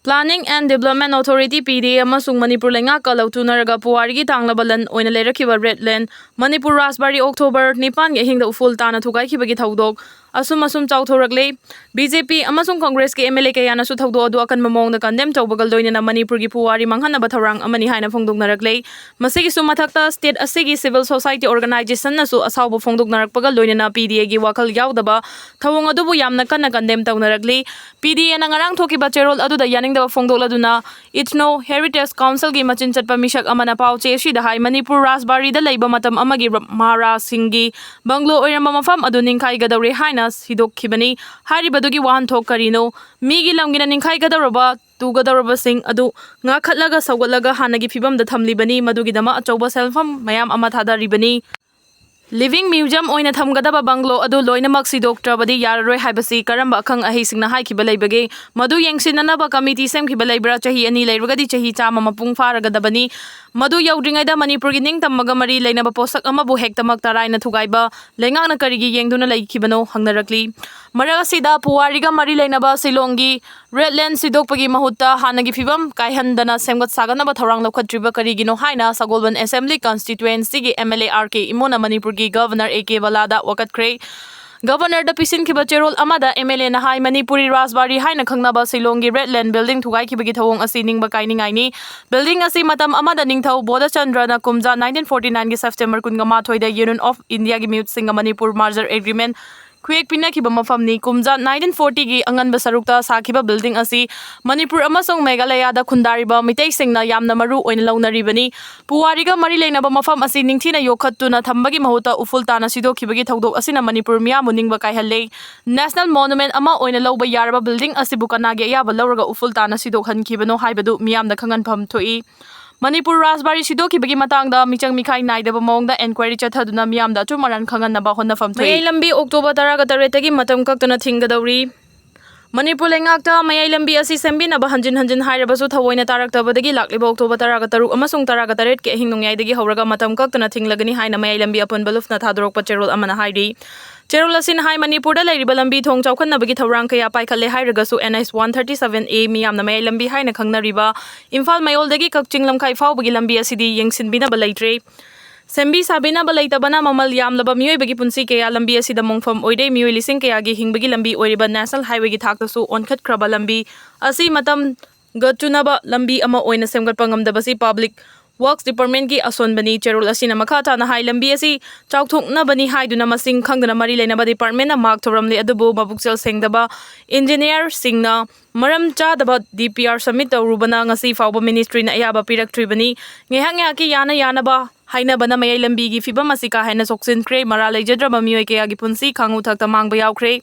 Planning and Development Authority, P D A, ꯑꯃꯁꯨꯡ ꯃꯅꯤꯄꯨꯔ ꯂꯩꯉꯥꯛꯀ ꯂꯧꯊꯨꯅꯔꯒ ꯄꯨꯋꯥꯔꯤꯒꯤ ꯇꯥꯡꯂꯕ ꯂꯟ ꯑꯣꯏꯅ ꯂꯩꯔꯛꯈꯤꯕ Red Land ꯃꯅꯤꯄꯨꯔ ꯔꯥꯖꯕꯥꯔꯤ October ꯅꯤꯄꯥꯟꯒꯤ ꯑꯍꯤꯡꯗ ꯎꯐꯨꯜ ꯇꯥꯅ ꯊꯨꯒꯥꯏꯈꯤꯕꯒꯤ ꯊꯧꯗꯣꯛ ꯑꯁꯨꯝ ꯑꯁꯨꯝ ꯆꯥꯎꯊꯣꯔꯛꯂꯦ꯫ B J P ꯑꯃꯁꯨꯡ Congress ꯀꯤ M L A ꯀꯌꯥꯅꯁꯨ ꯊꯧꯗꯣꯛ ꯑꯗꯨ ꯑꯀꯟꯕ ꯃꯑꯣꯡꯗ condemn ꯇꯧꯕꯒ ꯂꯣꯏꯅꯅ ꯃꯅꯤꯄꯨꯔꯒꯤ ꯄꯨꯋꯥꯔꯤ ꯃꯥꯡꯍꯟꯅꯕ ꯊꯧꯔꯥꯡ ꯑꯃꯅꯤ ꯍꯥꯏꯅ ꯐꯣꯡꯗꯣꯛꯅꯔꯛꯂꯦ꯫ ꯃꯁꯤꯒꯤꯁꯨ ꯃꯊꯛꯇ, state ꯑꯁꯤꯒꯤ civil society organization ꯅꯁꯨ ꯑꯁꯥꯎꯕ ꯐꯣꯡꯗꯣꯛꯅꯔꯛꯄꯒ ꯂꯣꯏꯅꯅ P D A ꯒꯤ ꯋꯥꯈꯜ ꯌꯥꯎꯗꯕ ꯊꯧꯑꯣꯡ ꯑꯗꯨꯕꯨ ꯌꯥꯝꯅ ꯀꯟꯅ condemn ꯇꯧꯅꯔꯛꯂꯤ꯫ P D A ꯅ ꯉꯔꯥꯡ ꯊꯣꯛꯈꯤꯕ ꯆꯦꯔꯣꯜ ꯑꯗꯨꯗ ꯌꯥꯅꯤꯡ ꯈꯪꯗꯕ ꯐꯣꯡꯗꯣꯛꯂꯗꯨꯅ Ethno Heritage Councilꯒꯤ ꯃꯆꯤꯟ ꯆꯠꯄ ꯃꯤꯁꯛ ꯑꯃꯅ ꯄꯥꯎ ꯆꯦ ꯑꯁꯤꯗ ꯍꯥꯏ, ꯃꯅꯤꯄꯨꯔ ꯔꯥꯖꯕꯥꯔꯤꯗ ꯂꯩꯕ ꯃꯇꯝ ꯑꯃꯒꯤ ꯃꯍꯥꯔꯥꯖꯁꯤꯡꯒꯤ ꯕꯪꯒ꯭ꯂꯣ ꯑꯣꯏꯔꯝꯕ ꯃꯐꯝ ꯑꯗꯨ ꯅꯤꯡꯈꯥꯏꯒꯗꯧꯔꯦ ꯍꯥꯏꯅ ꯁꯤꯗꯣꯛꯈꯤꯕꯅꯤ꯫ ꯍꯥꯏꯔꯤꯕꯗꯨꯒꯤ ꯋꯥꯍꯟꯊꯣꯛ ꯀꯔꯤꯅꯣ? ꯃꯤꯒꯤ ꯂꯝꯒꯤꯅ ꯅꯤꯡꯈꯥꯏꯒꯗꯧꯔꯕ, ꯇꯨꯒꯗꯧꯔꯕꯁꯤꯡ ꯑꯗꯨ ꯉꯥꯛꯈꯠꯂꯒ ꯁꯧꯒꯠꯂꯒ ꯍꯥꯟꯅꯒꯤ ꯐꯤꯕꯝꯗ ꯊꯝꯂꯤꯕꯅꯤ꯫ ꯃꯗꯨꯒꯤꯗꯃꯛ ꯑꯆꯧꯕ ꯁꯦꯜꯐꯝ ꯃꯌꯥꯝ ꯑꯃ ꯊꯥꯗꯔꯤꯕꯅꯤ꯫ Living museum ꯑꯣꯏꯅ ꯊꯝꯒꯗꯕ ꯕꯪꯒ꯭ꯂꯣ ꯑꯗꯨ ꯂꯣꯏꯅꯃꯛ ꯁꯤꯗꯣꯛꯇ꯭ꯔꯕꯗꯤ ꯌꯥꯔꯔꯣꯏ ꯍꯥꯏꯕꯁꯤ ꯀꯔꯝꯕ ꯑꯈꯪ ꯑꯍꯩꯁꯤꯡꯅ ꯍꯥꯏꯈꯤꯕ ꯂꯩꯕꯒꯦ? ꯃꯗꯨ ꯌꯦꯡꯁꯤꯟꯅꯅꯕ ꯀꯃꯤꯇꯤ ꯁꯦꯝꯈꯤꯕ ꯂꯩꯕ꯭ꯔꯥ? ꯆꯍꯤ ꯑꯅꯤ ꯂꯩꯔꯒꯗꯤ ꯆꯍꯤ ꯆꯥꯝꯃ ꯃꯄꯨꯡ ꯐꯥꯔꯒꯗꯕꯅꯤ꯫ ꯃꯗꯨ ꯌꯧꯗ꯭ꯔꯤꯉꯩꯗ ꯃꯅꯤꯄꯨꯔꯒꯤ ꯅꯤꯡꯇꯝꯕꯒ ꯃꯔꯤ ꯂꯩꯅꯕ ꯄꯣꯠꯁꯛ ꯑꯃꯕꯨ ꯍꯦꯛꯇꯃꯛ ꯇꯔꯥꯏꯅ ꯊꯨꯒꯥꯏꯕ ꯂꯩꯉꯥꯛꯅ ꯀꯔꯤꯒꯤ ꯌꯦꯡꯗꯨꯅ ꯂꯩꯈꯤꯕꯅꯣ ꯍꯪꯅꯔꯛꯂꯤ꯫ ꯃꯔꯛ ꯑꯁꯤꯗ ꯄꯨꯋꯥꯔꯤꯒ ꯃꯔꯤ ꯂꯩꯅꯕ ꯁꯤꯂꯣꯡꯒꯤ Red Land ꯁꯤꯗꯣꯛꯄꯒꯤ ꯃꯍꯨꯠꯇ ꯍꯥꯟꯅꯒꯤ ꯐꯤꯕꯝ ꯀꯥꯏꯍꯟꯗꯅ ꯁꯦꯝꯒꯠ ꯁꯥꯒꯠꯅꯕ ꯊꯧꯔꯥꯡ ꯂꯧꯈꯠꯇ꯭ꯔꯤꯕ ꯀꯔꯤꯒꯤꯅꯣ ꯍꯥꯏꯅ ꯁꯒꯣꯜꯕꯟ Assembly Constituencyꯒꯤ MLA RK ꯏꯃꯣꯅ ꯃꯅꯤꯄꯨꯔꯒꯤ Governor AK ꯕꯂꯥꯗ ꯋꯥꯀꯠꯈ꯭ꯔꯦ꯫ Governorꯗ ꯄꯤꯁꯤꯟꯈꯤꯕ ꯆꯦꯔꯣꯜ ꯑꯃꯗ MLAꯅ ꯍꯥꯏ, ꯃꯅꯤꯄꯨꯔꯤ ꯔꯥꯖꯕꯥꯔꯤ ꯍꯥꯏꯅ ꯈꯪꯅꯕ ꯁꯤꯂꯣꯡꯒꯤ Red Land building ꯊꯨꯒꯥꯏꯈꯤꯕꯒꯤ ꯊꯧꯑꯣꯡ ꯑꯁꯤ ꯅꯤꯡꯕ ꯀꯥꯏꯅꯤꯡꯉꯥꯏꯅꯤ꯫ Building ꯑꯁꯤ ꯃꯇꯝ ꯑꯃꯗ ꯅꯤꯡꯊꯧ ꯕꯣꯙꯆꯟꯗ꯭ꯔꯅ ꯀꯨꯝꯖꯥ nineteen forty nineꯒꯤ September ꯀꯨꯟꯒ ꯃꯥꯊꯣꯏꯗ Union of Indiaꯒꯤ ꯃꯤꯍꯨꯠꯁꯤꯡꯒ Manipur merger agreement ꯈꯨꯌꯦꯛ ꯄꯤꯅꯈꯤꯕ ꯃꯐꯝꯅꯤ꯫ ꯀꯨꯝꯖꯥ nineteen fortyꯒꯤ ꯑꯉꯟꯕ ꯁꯔꯨꯛꯇ ꯁꯥꯈꯤꯕ building ꯑꯁꯤ ꯃꯅꯤꯄꯨꯔ ꯑꯃꯁꯨꯡ ꯃꯦꯘꯥꯂꯌꯥꯗ ꯈꯨꯟꯗꯥꯔꯤꯕ ꯃꯤꯇꯩꯁꯤꯡꯅ ꯌꯥꯝꯅ ꯃꯔꯨ ꯑꯣꯏꯅ ꯂꯧꯅꯔꯤꯕꯅꯤ꯫ ꯄꯨꯋꯥꯔꯤꯒ ꯃꯔꯤ ꯂꯩꯅꯕ ꯃꯐꯝ ꯑꯁꯤ ꯅꯤꯡꯊꯤꯅ ꯌꯣꯛꯈꯠꯇꯨꯅ ꯊꯝꯕꯒꯤ ꯃꯍꯨꯠꯇ ꯎꯐꯨꯜ ꯇꯥꯅ ꯁꯤꯗꯣꯛꯈꯤꯕꯒꯤ ꯊꯧꯗꯣꯛ ꯑꯁꯤꯅ ꯃꯅꯤꯄꯨꯔ ꯃꯤꯌꯥꯝꯕꯨ ꯅꯤꯡꯕ ꯀꯥꯏꯍꯜꯂꯦ꯫ National monument ꯑꯃ ꯑꯣꯏꯅ ꯂꯧꯕ ꯌꯥꯔꯕ building ꯑꯁꯤꯕꯨ ꯀꯅꯥꯒꯤ ꯑꯌꯥꯕ ꯂꯧꯔꯒ ꯎꯐꯨꯜ ꯇꯥꯅ ꯁꯤꯗꯣꯛꯍꯟꯈꯤꯕꯅꯣ ꯍꯥꯏꯕꯗꯨ ꯃꯤꯌꯥꯝꯗ ꯈꯪꯍꯟꯐꯝ ꯊꯣꯛꯏ꯫ ꯃꯅꯤꯄꯨꯔ ꯔꯥꯖꯕꯥꯔꯤ ꯁꯤꯗꯣꯛꯈꯤꯕꯒꯤ ꯃꯇꯥꯡꯗ ꯃꯤꯆꯪ ꯃꯤꯈꯥꯏ ꯅꯥꯏꯗꯕ ꯃꯑꯣꯡꯗ enquiry ꯆꯠꯊꯗꯨꯅ ꯃꯤꯌꯥꯝꯗ ꯑꯆꯨꯝ ꯑꯔꯥꯟ ꯈꯪꯍꯟꯅꯕ ꯍꯣꯠꯅꯐꯝ ꯊꯣꯛꯏ꯫ ꯃꯌꯥꯏ ꯂꯝꯕꯤ October ꯇꯔꯥꯒ ꯇꯔꯦꯠꯇꯒꯤ ꯃꯇꯝ ꯀꯛꯇꯅ ꯊꯤꯡꯒꯗꯧꯔꯤ꯫ ꯃꯅꯤꯄꯨꯔ ꯂꯩꯉꯥꯛꯇ ꯃꯌꯥꯏ ꯂꯝꯕꯤ ꯑꯁꯤ ꯁꯦꯝꯕꯤꯅꯕ ꯍꯟꯖꯤꯟ ꯍꯟꯖꯤꯟ ꯍꯥꯏꯔꯕꯁꯨ ꯊꯑꯣꯏꯅ ꯇꯥꯔꯛꯇꯕꯗꯒꯤ ꯂꯥꯛꯂꯤꯕ October ꯇꯔꯥꯒ ꯇꯔꯨꯛ ꯑꯃꯁꯨꯡ ꯇꯔꯥꯒ ꯇꯔꯦꯠꯀꯤ ꯑꯍꯤꯡ ꯅꯣꯡꯌꯥꯏꯗꯒꯤ ꯍꯧꯔꯒ ꯃꯇꯝ ꯀꯛꯇꯅ ꯊꯤꯡꯂꯒꯅꯤ ꯍꯥꯏꯅ ꯃꯌꯥꯏ ꯂꯝꯕꯤ ꯑꯄꯨꯟꯕ ꯂꯨꯞꯅ ꯊꯥꯗꯣꯔꯛꯄ ꯆꯦꯔꯣꯜ ꯑꯃꯅ ꯍꯥꯏꯔꯤ꯫ ꯆꯦꯔꯣꯜ ꯑꯁꯤꯅ ꯍꯥꯏ, ꯃꯅꯤꯄꯨꯔꯗ ꯂꯩꯔꯤꯕ ꯂꯝꯕꯤ ꯊꯣꯡ ꯆꯥꯎꯈꯠꯅꯕꯒꯤ ꯊꯧꯔꯥꯡ ꯀꯌꯥ ꯄꯥꯏꯈꯠꯂꯦ ꯍꯥꯏꯔꯒꯁꯨ NH one thirty seven A ꯃꯤꯌꯥꯝꯅ ꯃꯌꯥꯏ ꯂꯝꯕꯤ ꯍꯥꯏꯅ ꯈꯪꯅꯔꯤꯕ ꯏꯝꯐꯥꯜ ꯃꯌꯣꯜꯗꯒꯤ ꯀꯛꯆꯤꯡ ꯂꯝꯈꯥꯏ ꯐꯥꯎꯕꯒꯤ ꯂꯝꯕꯤ ꯑꯁꯤꯗꯤ ꯌꯦꯡꯁꯤꯟꯕꯤꯅꯕ ꯂꯩꯇ꯭ꯔꯦ꯫ ꯁꯦꯝꯕꯤ ꯁꯥꯕꯤꯅꯕ ꯂꯩꯇꯕꯅ ꯃꯃꯜ ꯌꯥꯝꯂꯕ ꯃꯤꯑꯣꯏꯕꯒꯤ ꯄꯨꯟꯁꯤ ꯀꯌꯥ ꯂꯝꯕꯤ ꯑꯁꯤꯗ ꯃꯣꯡꯐꯝ ꯑꯣꯏꯔꯦ꯫ ꯃꯤꯑꯣꯏ ꯂꯤꯁꯤꯡ ꯀꯌꯥꯒꯤ ꯍꯤꯡꯕꯒꯤ ꯂꯝꯕꯤ ꯑꯣꯏꯔꯤꯕ National Highwayꯒꯤ ꯊꯥꯛꯇꯁꯨ ꯑꯣꯟꯈꯠꯈ꯭ꯔꯕ ꯂꯝꯕꯤ ꯑꯁꯤ ꯃꯇꯝꯒ ꯆꯨꯅꯕ ꯂꯝꯕꯤ ꯑꯃ ꯑꯣꯏꯅ ꯁꯦꯝꯒꯠꯄ ꯉꯝꯗꯕꯁꯤ public Works Departmentꯀꯤ ꯑꯁꯣꯟꯕꯅꯤ꯫ ꯆꯦꯔꯣꯜ ꯑꯁꯤꯅ ꯃꯈꯥ ꯇꯥꯅ ꯍꯥꯏ, ꯂꯝꯕꯤ ꯑꯁꯤ ꯆꯥꯎꯊꯣꯛꯅꯕꯅꯤ ꯍꯥꯏꯗꯨꯅ ꯃꯁꯤꯡ ꯈꯪꯗꯅ ꯃꯔꯤ ꯂꯩꯅꯕ departmentꯅ ꯃꯥꯛ ꯊꯧꯔꯝꯂꯤ, ꯑꯗꯨꯕꯨ ꯃꯕꯨꯛꯆꯦꯜ ꯁꯦꯡꯗꯕ engineerꯁꯤꯡꯅ ꯃꯔꯝ ꯆꯥꯗꯕ D P R submit ꯇꯧꯔꯨꯕꯅ ꯉꯁꯤ ꯐꯥꯎꯕ ministryꯅ ꯑꯌꯥꯕ ꯄꯤꯔꯛꯇ꯭ꯔꯤꯕꯅꯤ꯫ ꯉꯥꯏꯍꯥꯛ ꯉꯥꯏꯍꯥꯛꯀꯤ ꯌꯥꯅ ꯌꯥꯅꯕ ꯍꯥꯏꯅꯕꯅ ꯃꯌꯥꯏ ꯂꯝꯕꯤꯒꯤ ꯐꯤꯕꯝ ꯑꯁꯤ ꯀꯥ ꯍꯦꯟꯅ ꯁꯣꯛꯆꯤꯟꯈ꯭ꯔꯦ꯫ ꯃꯔꯥ ꯂꯩꯖꯗ꯭ꯔꯕ ꯃꯤꯑꯣꯏ ꯀꯌꯥꯒꯤ ꯄꯨꯟꯁꯤ ꯈꯥꯡꯎ ꯊꯛꯇ ꯃꯥꯡꯕ ꯌꯥꯎꯈ꯭ꯔꯦ꯫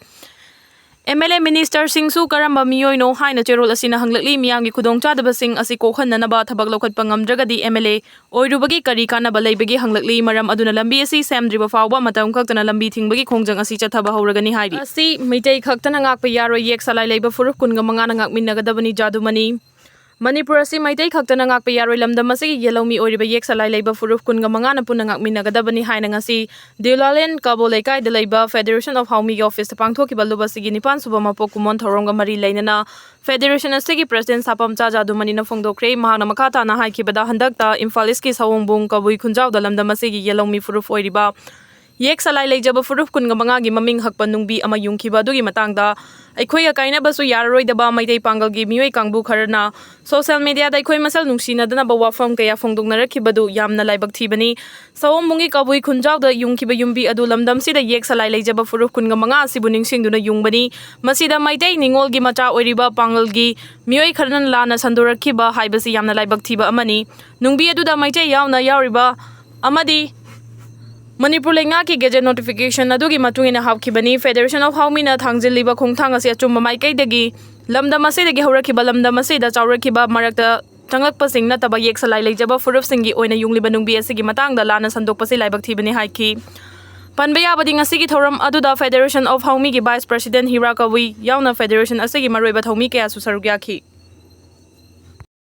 M L A ministerꯁꯤꯡꯁꯨ ꯀꯔꯝꯕ ꯃꯤꯑꯣꯏꯅꯣ ꯍꯥꯏꯅ ꯆꯦꯔꯣꯜ ꯑꯁꯤꯅ ꯍꯪꯂꯛꯂꯤ꯫ ꯃꯤꯌꯥꯝꯒꯤ ꯈꯨꯗꯣꯡꯆꯥꯗꯕꯁꯤꯡ ꯑꯁꯤ ꯀꯣꯛꯍꯟꯅꯅꯕ ꯊꯕꯛ ꯂꯧꯈꯠꯄ ꯉꯝꯗ꯭ꯔꯒꯗꯤ M L A ꯑꯣꯏꯔꯨꯕꯒꯤ ꯀꯔꯤ ꯀꯥꯟꯅꯕ ꯂꯩꯕꯒꯦ ꯍꯪꯂꯛꯂꯤ꯫ ꯃꯔꯝ ꯑꯗꯨꯅ ꯂꯝꯕꯤ ꯑꯁꯤ ꯁꯦꯝꯗ꯭ꯔꯤꯕ ꯐꯥꯎꯕ ꯃꯇꯝ ꯈꯛꯇꯅ ꯂꯝꯕꯤ ꯊꯤꯡꯕꯒꯤ ꯈꯣꯡꯖꯪ ꯑꯁꯤ ꯆꯠꯊꯕ ꯍꯧꯔꯒꯅꯤ ꯍꯥꯏꯔꯤ꯫ ꯑꯁꯤ ꯃꯩꯇꯩ ꯈꯛꯇꯅ ꯉꯥꯛꯄ ꯌꯥꯔꯣꯏ꯫ ꯌꯦꯛ ꯁꯂꯥꯏ ꯂꯩꯕ ꯐꯨꯔꯨꯞ ꯀꯨꯟꯒ ꯃꯉꯥꯅ ꯉꯥꯛꯃꯤꯟꯅꯒꯗꯕꯅꯤ꯫ ꯖꯥꯗꯨꯃꯅꯤ꯫ ꯃꯅꯤꯄꯨꯔ ꯑꯁꯤ ꯃꯩꯇꯩ ꯈꯛꯇꯅ ꯉꯥꯛꯄ ꯌꯥꯔꯣꯏ꯫ ꯂꯝꯗꯝ ꯑꯁꯤꯒꯤ ꯌꯦꯜꯍꯧꯃꯤ ꯑꯣꯏꯔꯤꯕ ꯌꯦꯛ ꯁꯂꯥꯏ ꯂꯩꯕ ꯐꯨꯔꯨꯞ ꯀꯨꯟꯒ ꯃꯉꯥꯅ ꯄꯨꯟꯅ ꯉꯥꯛꯃꯤꯟꯅꯒꯗꯕꯅꯤ ꯍꯥꯏꯅ ꯉꯁꯤ ꯗꯤꯎꯂꯥꯂꯦꯟ ꯀꯕꯣ ꯂꯩꯀꯥꯏꯗ ꯂꯩꯕ Federation of ꯍꯥꯎꯃꯤꯒꯤ officeꯇ ꯄꯥꯡꯊꯣꯛꯈꯤꯕ ꯂꯨꯞ ꯑꯁꯤꯒꯤ ꯅꯤꯄꯥꯟ ꯁꯨꯕ ꯃꯄꯣꯛ ꯀꯨꯝꯑꯣꯟ ꯊꯧꯔꯝꯒ ꯃꯔꯤ ꯂꯩꯅꯅ Federation ꯑꯁꯤꯒꯤ president ꯁꯥꯄꯝꯆꯥ ꯖꯥꯗꯨꯃꯅꯤꯅ ꯐꯣꯡꯗꯣꯛꯈ꯭ꯔꯦ꯫ ꯃꯍꯥꯛꯅ ꯃꯈꯥ ꯇꯥꯅ ꯍꯥꯏꯈꯤꯕꯗ, ꯍꯟꯗꯛꯇ ꯏꯝꯐꯥꯜ ꯏꯁꯀꯤ ꯁꯑꯣꯝꯕꯨꯡ ꯀꯕꯨꯏ ꯈꯨꯟꯖꯥꯎꯗ ꯂꯝꯗꯝ ꯑꯁꯤꯒꯤ ꯌꯦꯜꯍꯧꯃꯤ ꯐꯨꯔꯨꯞ ꯑꯣꯏꯔꯤꯕ ꯌꯦꯛ ꯁꯂꯥꯏ ꯂꯩꯖꯕ ꯐꯨꯔꯨꯞ ꯀꯨꯟꯒ ꯃꯉꯥꯒꯤ ꯃꯃꯤꯡ ꯍꯛꯄ ꯅꯨꯡꯕꯤ ꯑꯃ ꯌꯨꯡꯈꯤꯕ ꯑꯗꯨꯒꯤ ꯃꯇꯥꯡꯗ ꯑꯩꯈꯣꯏꯒ ꯀꯥꯏꯅꯕꯁꯨ ꯌꯥꯔꯔꯣꯏꯗꯕ ꯃꯩꯇꯩ ꯄꯥꯡꯒꯜꯒꯤ ꯃꯤꯑꯣꯏ ꯀꯥꯡꯕꯨ ꯈꯔꯅ social mediaꯗ ꯑꯩꯈꯣꯏ ꯃꯁꯦꯜ ꯅꯨꯡꯁꯤꯅꯗꯅꯕ ꯋꯥꯐꯝ ꯀꯌꯥ ꯐꯣꯡꯗꯣꯛꯅꯔꯛꯈꯤꯕꯗꯨ ꯌꯥꯝꯅ ꯂꯥꯏꯕꯛ ꯊꯤꯕꯅꯤ꯫ ꯁꯑꯣꯝꯕꯨꯡꯒꯤ ꯀꯕꯨꯏ ꯈꯨꯟꯖꯥꯎꯗ ꯌꯨꯡꯈꯤꯕ ꯌꯨꯝꯕꯤ ꯑꯗꯨ ꯂꯝꯗꯝꯁꯤꯗ ꯌꯦꯛ ꯁꯂꯥꯏ ꯂꯩꯖꯕ ꯐꯨꯔꯨꯞ ꯀꯨꯟꯒ ꯃꯉꯥ ꯑꯁꯤꯕꯨ ꯅꯤꯡꯁꯤꯡꯗꯨꯅ ꯌꯨꯡꯕꯅꯤ꯫ ꯃꯁꯤꯗ ꯃꯩꯇꯩ ꯅꯤꯉꯣꯜꯒꯤ ꯃꯆꯥ ꯑꯣꯏꯔꯤꯕ ꯄꯥꯡꯒꯜꯒꯤ ꯃꯤꯑꯣꯏ ꯈꯔꯅ ꯂꯥꯟꯅ ꯁꯟꯗꯣꯔꯛꯈꯤꯕ ꯍꯥꯏꯕꯁꯤ ꯌꯥꯝꯅ ꯂꯥꯏꯕꯛ ꯊꯤꯕ ꯑꯃꯅꯤ꯫ ꯅꯨꯡꯕꯤ ꯑꯗꯨꯗ ꯃꯩꯇꯩ ꯌꯥꯎꯅ ꯌꯥꯎꯔꯤꯕ ꯑꯃꯗꯤ ꯃꯅꯤꯄꯨꯔ ꯂꯩꯉꯥꯛꯀꯤ gazette notification ꯑꯗꯨꯒꯤ ꯃꯇꯨꯡ ꯏꯟꯅ ꯍꯥꯞꯈꯤꯕꯅꯤ꯫ Federation of ꯍꯥꯎꯃꯤꯅ ꯊꯥꯡꯖꯤꯜꯂꯤꯕ ꯈꯣꯡꯊꯥꯡ ꯑꯁꯤ ꯑꯆꯨꯝꯕ ꯃꯥꯏꯀꯩꯗꯒꯤ ꯂꯝꯗꯝ ꯑꯁꯤꯗꯒꯤ ꯍꯧꯔꯛꯈꯤꯕ, ꯂꯝꯗꯝ ꯑꯁꯤꯗ ꯆꯥꯎꯔꯛꯈꯤꯕ, ꯃꯔꯛꯇ ꯆꯪꯂꯛꯄꯁꯤꯡ ꯅꯠꯇꯕ ꯌꯦꯛ ꯁꯂꯥꯏ ꯂꯩꯖꯕ ꯐꯨꯔꯨꯞꯁꯤꯡꯒꯤ ꯑꯣꯏꯅ ꯌꯨꯡꯂꯤꯕ ꯅꯨꯡꯕꯤ ꯑꯁꯤꯒꯤ ꯃꯇꯥꯡꯗ ꯂꯥꯟꯅ ꯁꯟꯗꯣꯛꯄꯁꯤ ꯂꯥꯏꯕꯛ ꯊꯤꯕꯅꯤ ꯍꯥꯏꯈꯤ꯫ ꯄꯟꯕ ꯌꯥꯕꯗꯤ ꯉꯁꯤꯒꯤ ꯊꯧꯔꯝ ꯑꯗꯨꯗ Federation of ꯍꯥꯎꯃꯤꯒꯤ vice president ꯍꯤꯔꯥ ꯀꯕꯨꯏ ꯌꯥꯎꯅ federation ꯑꯁꯤꯒꯤ ꯃꯔꯨꯑꯣꯏꯕ ꯊꯧꯃꯤ ꯀꯌꯥꯁꯨ ꯁꯔꯨꯛ ꯌꯥꯈꯤ꯫